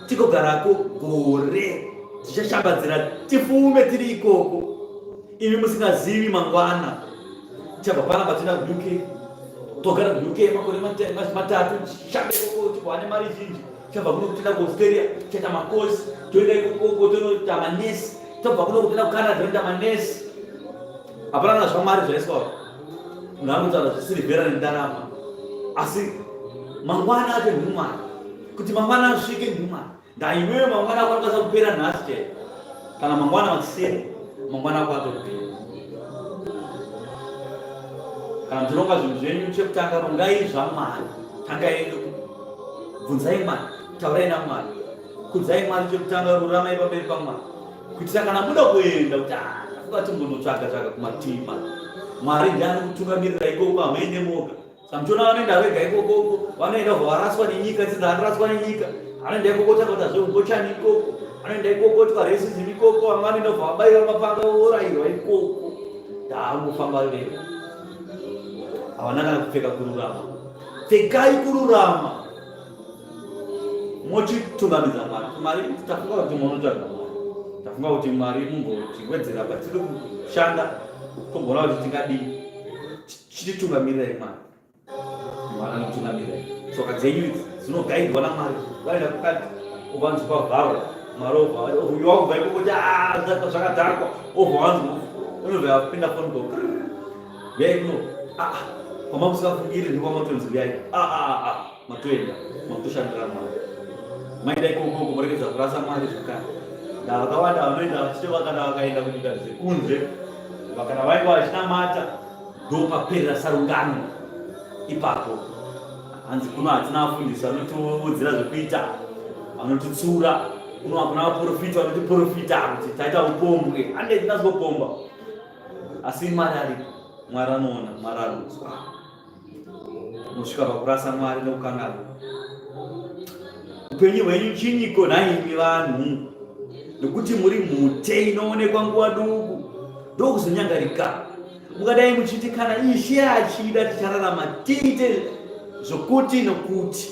tigogarako gore tichashambadzira tifume tiri ikoko imi musingazivi mangwana Chabva panapa tinoenda kuUK togara kuUK makore matatu tichishanda ikoko tiwane mari zhinji. Chabva kuno kutenda kuAustralia tichaita makosi toenda ikoko tonoita manesi. Tobva kuno kupinda kuCanada toenda manesi. Hapana kana zvamwari zvaiswa. Munhu anotaura zvesirivhera nendarama. Asi mangwana acho ndimwari. Kuti mangwana asvike ndimwari. Ndaiwewe mangwana ako anokwanisa kupera nhasi chaiyo. Kana mangwana makuseni, mangwana ako atopera. Kana muchironga zvinhu zvenyu chekutanga rongai zvaMwari. Tangai bvunzai Mwari, taurai naMwari. Kudzai Mwari chekutanga ruramai pamberi paMwari. Kuitira kana muda kuenda kuti ah, ndafunga timbonotsvaga tsvaga kumatima. Mwari ndiye anokutungamirira ikoko hamuende moga. Samuchiona vanoenda vega ikokoko, vanoenda vobva varaswa nenyika, dzidza vanoraswa nenyika. Vanoenda ikoko tanga kuita zveugochani ikoko, vanoenda ikoko twa racism ikoko, vamwe vanoenda vobva vabayiwa mapanga vourayirwa ikoko. Ndaangofamba vega. Havana kana kupfeka kururama. Pfekai kururama. Mochitungamidza Mwari. Mwari tafunga kuti munotsvaga Mwari. Tafunga kuti Mwari mumbotiwedzera patiri kushanda tomboona kuti tingadii. Chititungamirirai Mwari. Mwari anotungamirirai. Tsoka dzenyu idzi dzinogaidwa naMwari. Vaenda kukati uvanzi kwavharwa. Mwari obva uyu wakubva ikoko kuti ah, zvakadhakwa. Obva wanzi unobva apinda phone call. Uyai kuno. Ah, ah. Kwamamusingafungiri ndokwamotonzi uyai. Ah, ah, ah, ah. Matoenda. Makutoshandira Mwari. Maenda ikoko kumorekedza kurasa Mwari zvakare. Ndavakawanda vanoenda vachitova kana vakaenda kunyika dzekunze vakana vainge vachinamata Ndopaperera sarungano ipapo. Hanzi kuno hatina vafundisi vanotiudzira zvekuita, vanotitsiura. Kuno hakuna vaprofita vanotiprofita kuti taita upombwe. Hande tinazopomba. Asi Mwari aripo. Mwari anoona, Mwari anonzwa. Unosvika pakurasa Mwari nokukanganwa. Upenyu hwenyu chinyiko nhaimi vanhu? Nokuti muri mhute inoonekwa nguva duku ndokuzonyangarika. Mukadai muchiti kana Ishe achida tichararama tiite zvokuti nokuti.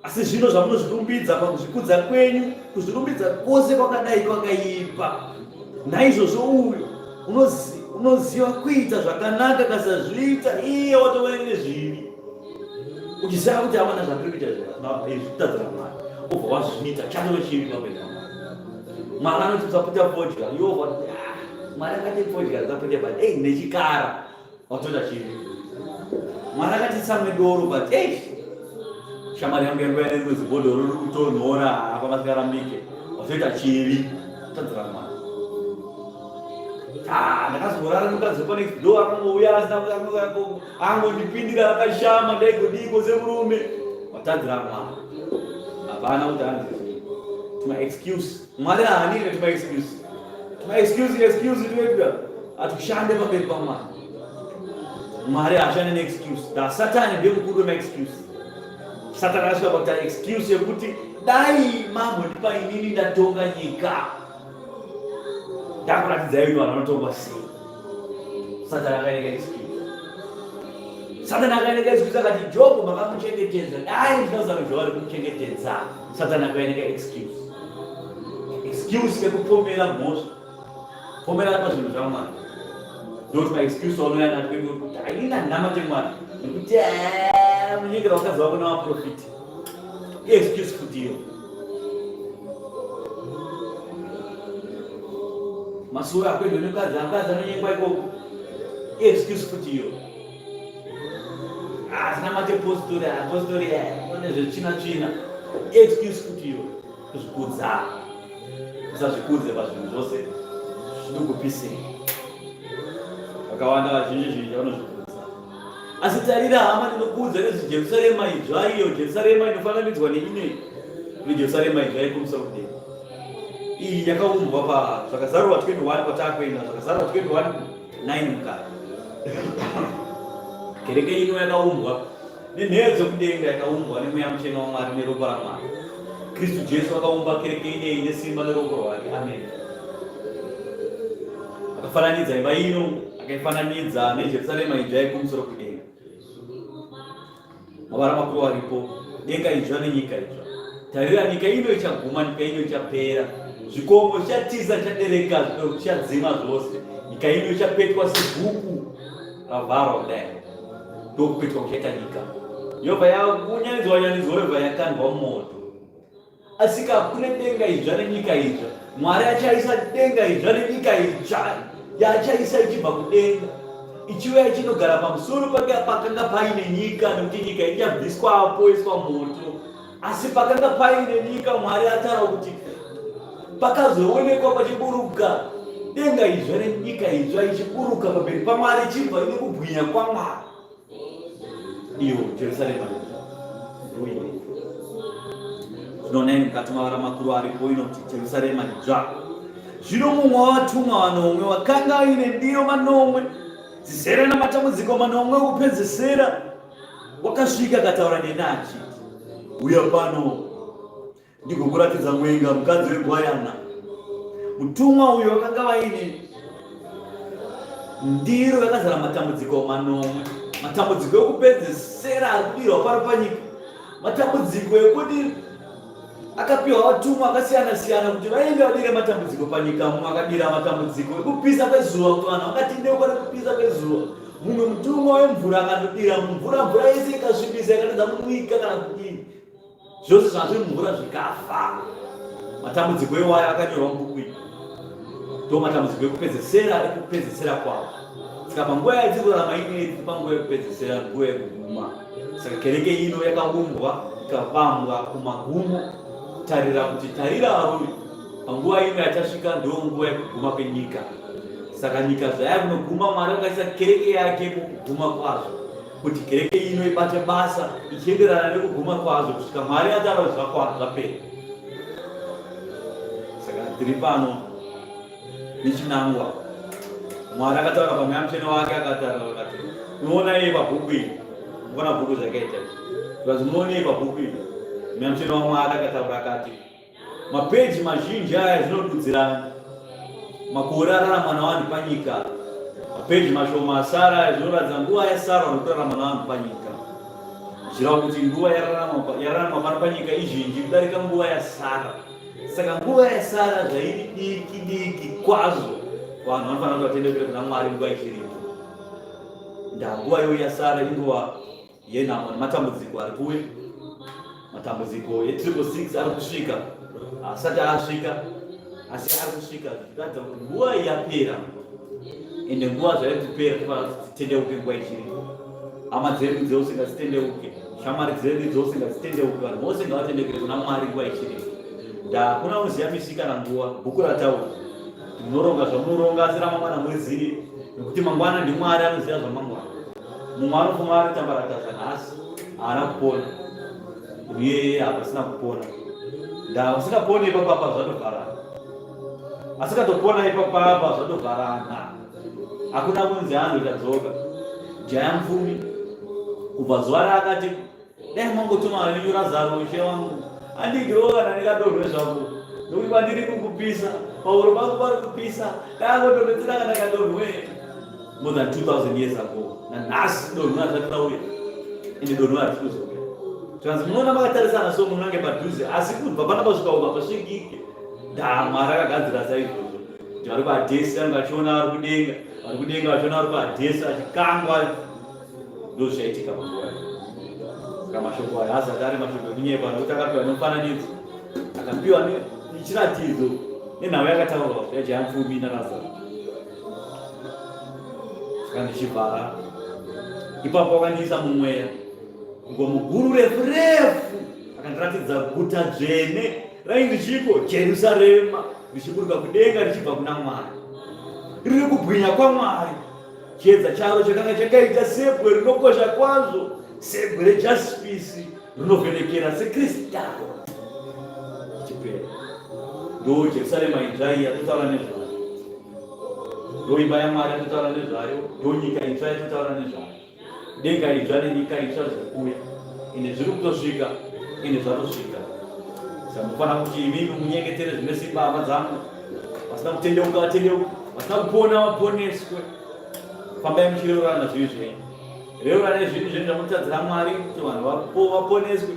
Asi zvino zvamunozvirumbidza pakuzvikudza kwenyu, kuzvirumbidza kwose kwakadai kwakaipa. Naizvozvo uyo unoziva kuita zvakanaka akasazviita, iye watova nezvivi. Uchiziva kuti havana zvandiri kuita zvitadzira Mwari, obva wazviita chatove chivi pamberi paMwari. Mwari anoti usaputa fodya, iwe obva wati ah, Mwari akati fodya ndisapute but ei nechikara watoita chivi. Mwari akati tisamwe doro but ei shamwari yangu yangu yanerimwe zibhodhoro riri kutonhora apa vasingarambike watoita chivi tadzira Mwari. Ah, ndakazorara nemukadzi wepanext door akangouya asina angondipindira akashama ndaigodiko semurume watadzira Mwari. Hapana kuti anzi tuma excuse. Mwari haanire tuma excuse. Tuma excuse excuse tuetuya atushande pamberi paMwari. Mwari haashande neexcuse. Da Satani ndiye mukuru wemaexcuse. Satani akasvika pakuita excuse yekuti dai mambondipa inini ndatonga nyika. Ndakuratidzai kuti vanhu vanotongwa sei. Satani akaeneka excuse. Satani akaeneka excuse akati Job makamuchengetedza. Dai ndinoziva kuti Job ari kumuchengetedza. Satani akaeneka excuse. Excuse yekupomera mhosva. Pomera pazvinhu zvaMwari. Ndoti ma excuse aunouya nacho kuti haina namate Mwari. Nekuti eh, munyengera vakadzi vako navaprofiti. Excuse futi iyo. Masura akwendwe nemukadzi akadzi anonyengwa ikoko. Excuse futi iyo. Hatina mate postori, apostori ane zvetsvina tsvina. Excuse futi iyo. Kuzvikudza. Usazvikudze pazvinhu zvose. Zvinokupise. Vakawanda vazhinji zhinji vanozvikudza. Asi tarira hama, ndinokuudza nezveJerusarema idzva, iyo Jerusarema inofananidzwa neinei neJerusarema idzva yekumusoro kudenga. Iyi yakaumbwa pa Zvakazarurwa 21 kwatakuenda, Zvakazarurwa 21 9 mukati. Kereke ino yakaumbwa nenheyo dzekudenga, yakaumbwa neMweya Mutsvene waMwari neropa raMwari. Kristu Jesu akaumba kereke ineyi nesimba neruoko rwake. Amen. Akafananidza imba ino, akaifananidza neJerusarema idzva yekumusoro kudenga. Mavara makuru aripo, denga idzva nenyika idzva. Tarira, nyika ino ichaguma, nyika ino ichapera. Zvikomo zvichatiza, zvichadereka, zvichadzima zvose. Nyika ino ichapetwa sebhuku ravharwa kudai. Ndokupetwa kuchaita nyika. Yobva yakunyanidzwa nyanidzwa yobva yakandwa mumoto. Asika kune denga idzva nenyika idzva. Mwari achaisa denga idzva nenyika itsva yaachaisa ichibva kudenga ichiuya ichinogara pamusoro pake pakanga paine nyika, nekuti nyika ichabviswa poiswa moto. Asi pakanga paine nyika, Mwari ataura kuti pakazoonekwa pachiburuka denga idzva nenyika idzva ichiburuka pamberi paMwari ichibva ine kubwinya kwaMwari. Iyo Jerusarema ndoiyo tinoona mukati mavara makuru aripo inoti Jerusarema idzva. Zvino mumwe wavatumwa vanomwe wakanga aine ndiro manomwe dzizere namatambudziko manomwe okupedzesera wakasvika akataura neni achiti, Uya pano ndigokuratidza mwenga mukadzi wegwayana. Mutumwa uyu wakanga vaine ndiro yakazara matambudziko manomwe, matambudziko ekupedzesera ari kudirwa pano panyika, matambudziko ekuti akapiwa vatumwa akasiyana siyana kuti vaende vadire matambudziko panyika. Mumwe akadira matambudziko ekupisa kwezuva kuti vanhu vakatendeuka nekupisa kwezuva. Mumwe mutumwa wemvura akandodira mumvura, mvura yese ikasvibisa ikatadza kumwika kana kudini, zvose zvazviri mumvura zvikafa. Matambudziko iwayo akanyorwa mubhuku iyi, ndo matambudziko ekupedzesera ekupedzesera kwavo. Saka panguva yatiri kurarama ino iri panguva yekupedzesera, nguva yekuguma. Saka kereke ino yakaumbwa ikavambwa kumagumo, tarira kuti tarira varume, panguva ino yatasvika ndo nguva yekuguma kwenyika. Saka nyika zvaya kunoguma, Mwari vakaisa kereke yake mukuguma kwazvo kuti kereke ino ibate basa ichienderana nekuguma kwazvo kusvika Mwari ataura zvakwana zvapera. Saka tiri pano nechinangwa. Mwari akataura pamweya mutsvene wake, akataura akati, unoona iye pabhuku iri, unoona bhuku zvakaita izvi, zvikanzi unoona iye pabhuku iri. Mweya mutsvene waMwari akataura akati, mapeji mazhinji aya zvinodudzirana makore ararama navanhu panyika, mapeji mashoma asara aya zvinoratidza nguva yasara nokurarama navanhu panyika, zvichireva kuti nguva yararama pano panyika izhinji kudarika nguva yasara. Saka nguva yasara zvairi diki diki kwazvo, vanhu vanofanira kuti vatendekere kuna Mwari nguva ichiripo. Ndanguva iyoyo yasara inguva yenhamo nematambudziko ari kuuya, matambudziko etriple six ari kusvika, asati asvika asi ari kusvika, zvichiratidza kuti nguva yapera. Ende nguva zvairi kupera tofanira kuti titendeuke nguva ichiripo. Hama dzedu dzose ngadzitendeuke, shamwari dzedu dzose ngadzitendeuke, vanhu vose ngavatendeuke kuna Mwari nguva ichiripo. Ndakuna unoziva misi kana nguva, bhuku rataura kuti munoronga zvamunoronga asi ramangwana murizivi, nekuti mangwana ndiMwari anoziva zvamangwana. Mumwe anofunga ari tambarataza nhasi haana kupona, iyeye hapasina kupona, ndaa usingaponi ipapapa zvatovharana, asikatopona ipapapa zvatovharana, hakuna kunzi anhu tadzoka. Jaya mupfumi kubva zuva raakati dai mangotuma venyu Razaro ishe wangu andigirewo kana ndikadonhwe zvangu, nokuti kwandiri kukupisa, pauro pangu pari kupisa, dai angodonhedzera kana kadonhwe. More than 2000 years ago, nanhasi donhwe hazvati rauya, ende donhwe harisi kuzouya. Zvikanzi munoona makatarisana so munange padhuze, asi kubva pana pasvika uko hapasvikike. Ndaa Mwari akagadzira saizvozvo kuti vari kuadhesi vanenge vachiona vari kudenga, vari kudenga vachiona vari kuadhesi vachikangwa. Ndo zvaitika panguva iyo. Saka mashoko aya haasati ari mashoko ekunyepa, nokuti akapiwa nemufananidzo, akapiwa nechiratidzo nenhau yakataurwa yaJaya Mupfumi naRazaro. Saka ndichivhara ipapo, wakandiisa mumweya gomo guru refu refu, akandiratidza guta dzvene rainzi chiko Jerusarema, richiburuka kudenga richibva kuna Mwari, riri kubwinya kwaMwari. Chiedza charo chakanga chakaita sebwe rinokosha kwazvo, sebwe rejaspisi rinovhenekera sekristaro. Chipera ndo Jerusarema idzva iyi yatotaura nezvayo, ndo imba yaMwari yatotaura nezvayo, ndo nyika itsva yatotaura nezvayo, denga idzva nenyika itsva zviri kuuya, ende zviri kutosvika, ende zvatosvika. Saka munofanira kuti imimi munyengetere zvine simba, hama dzangu. Vasina kutendeuka vatendeuke, vasina kupona vaponeswe. Fambai muchireurana zvivi zvenyu, reuranai zvinhu zvenyu zvamunotadzira Mwari kuti vanhu vaponeswe.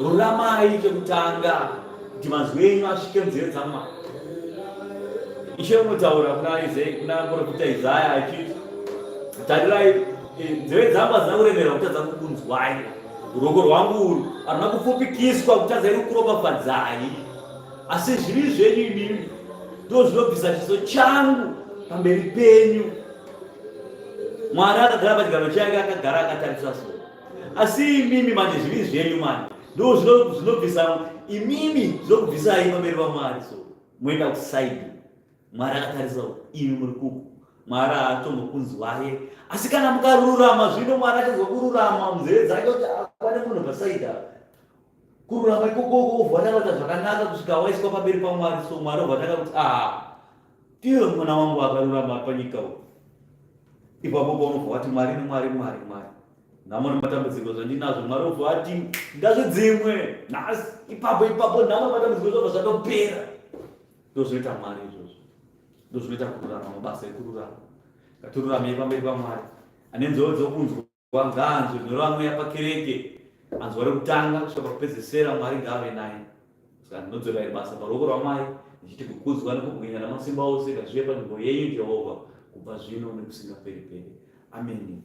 Ruramai chekutanga kuti mazwi enyu asvike munzeve dzaMwari. Ishe unotaura kuna Isaya, kuna profita Isaya achiti, tarirai nzeve dzangu hadzina kuremera kutadza kukunzwai. Ruoko rwangu urwu haruna kupfupikiswa kutadza iri kuropafadzai, asi zvivi zvenyu imimi ndo zvinobvisa chiso changu pamberi penyu. Mwari akagara pachigaro chake akagara akatarisa so, asi imimi manje zvivi zvenyu manje ndo zvinobvisa imimi zvinokubvisai pamberi paMwari, so moenda kusaidi. Mwari akatarisa imi muri kuku, Mwari haatombokunzwaye, asi kana mukarurama zvino Mwari achanzwa kururama munzeve dzake kuti akwane munhu pasaidi apa. Kururama ikokoko wobva watanga kuita zvakanaka kusvika waiswa pamberi paMwari, so Mwari wobva watanga kuti ah, ndiwe mwana wangu akarurama panyika uyu. Ipapo paunobva wati Mwari nemwari Mwari Mwari, nhamo nematambudziko zvandinazvo, Mwari wobva wati ngazvidzimwe nhasi. Ipapo ipapo nhamo nematambudziko zvobva zvatopera. Ndozvinoita Mwari izvozvo, ndozvinoita kururama, mabasa ekururama. Ngatiruramei pamberi paMwari. Ane nzeve dzokunzwa ngaanzwe zvinoreva Mweya pakereke. Anzwa rekutanga kusvika pakupedzesera, Mwari ngaave naye. Saka ndinodzorera iri basa paruoko rwaMwari ndichiti kukudzwa nekubwinya namasimba ose ngazvive panzvimbo yenyu Jehovha kubva zvino nekusingaperi-peri. Ameni.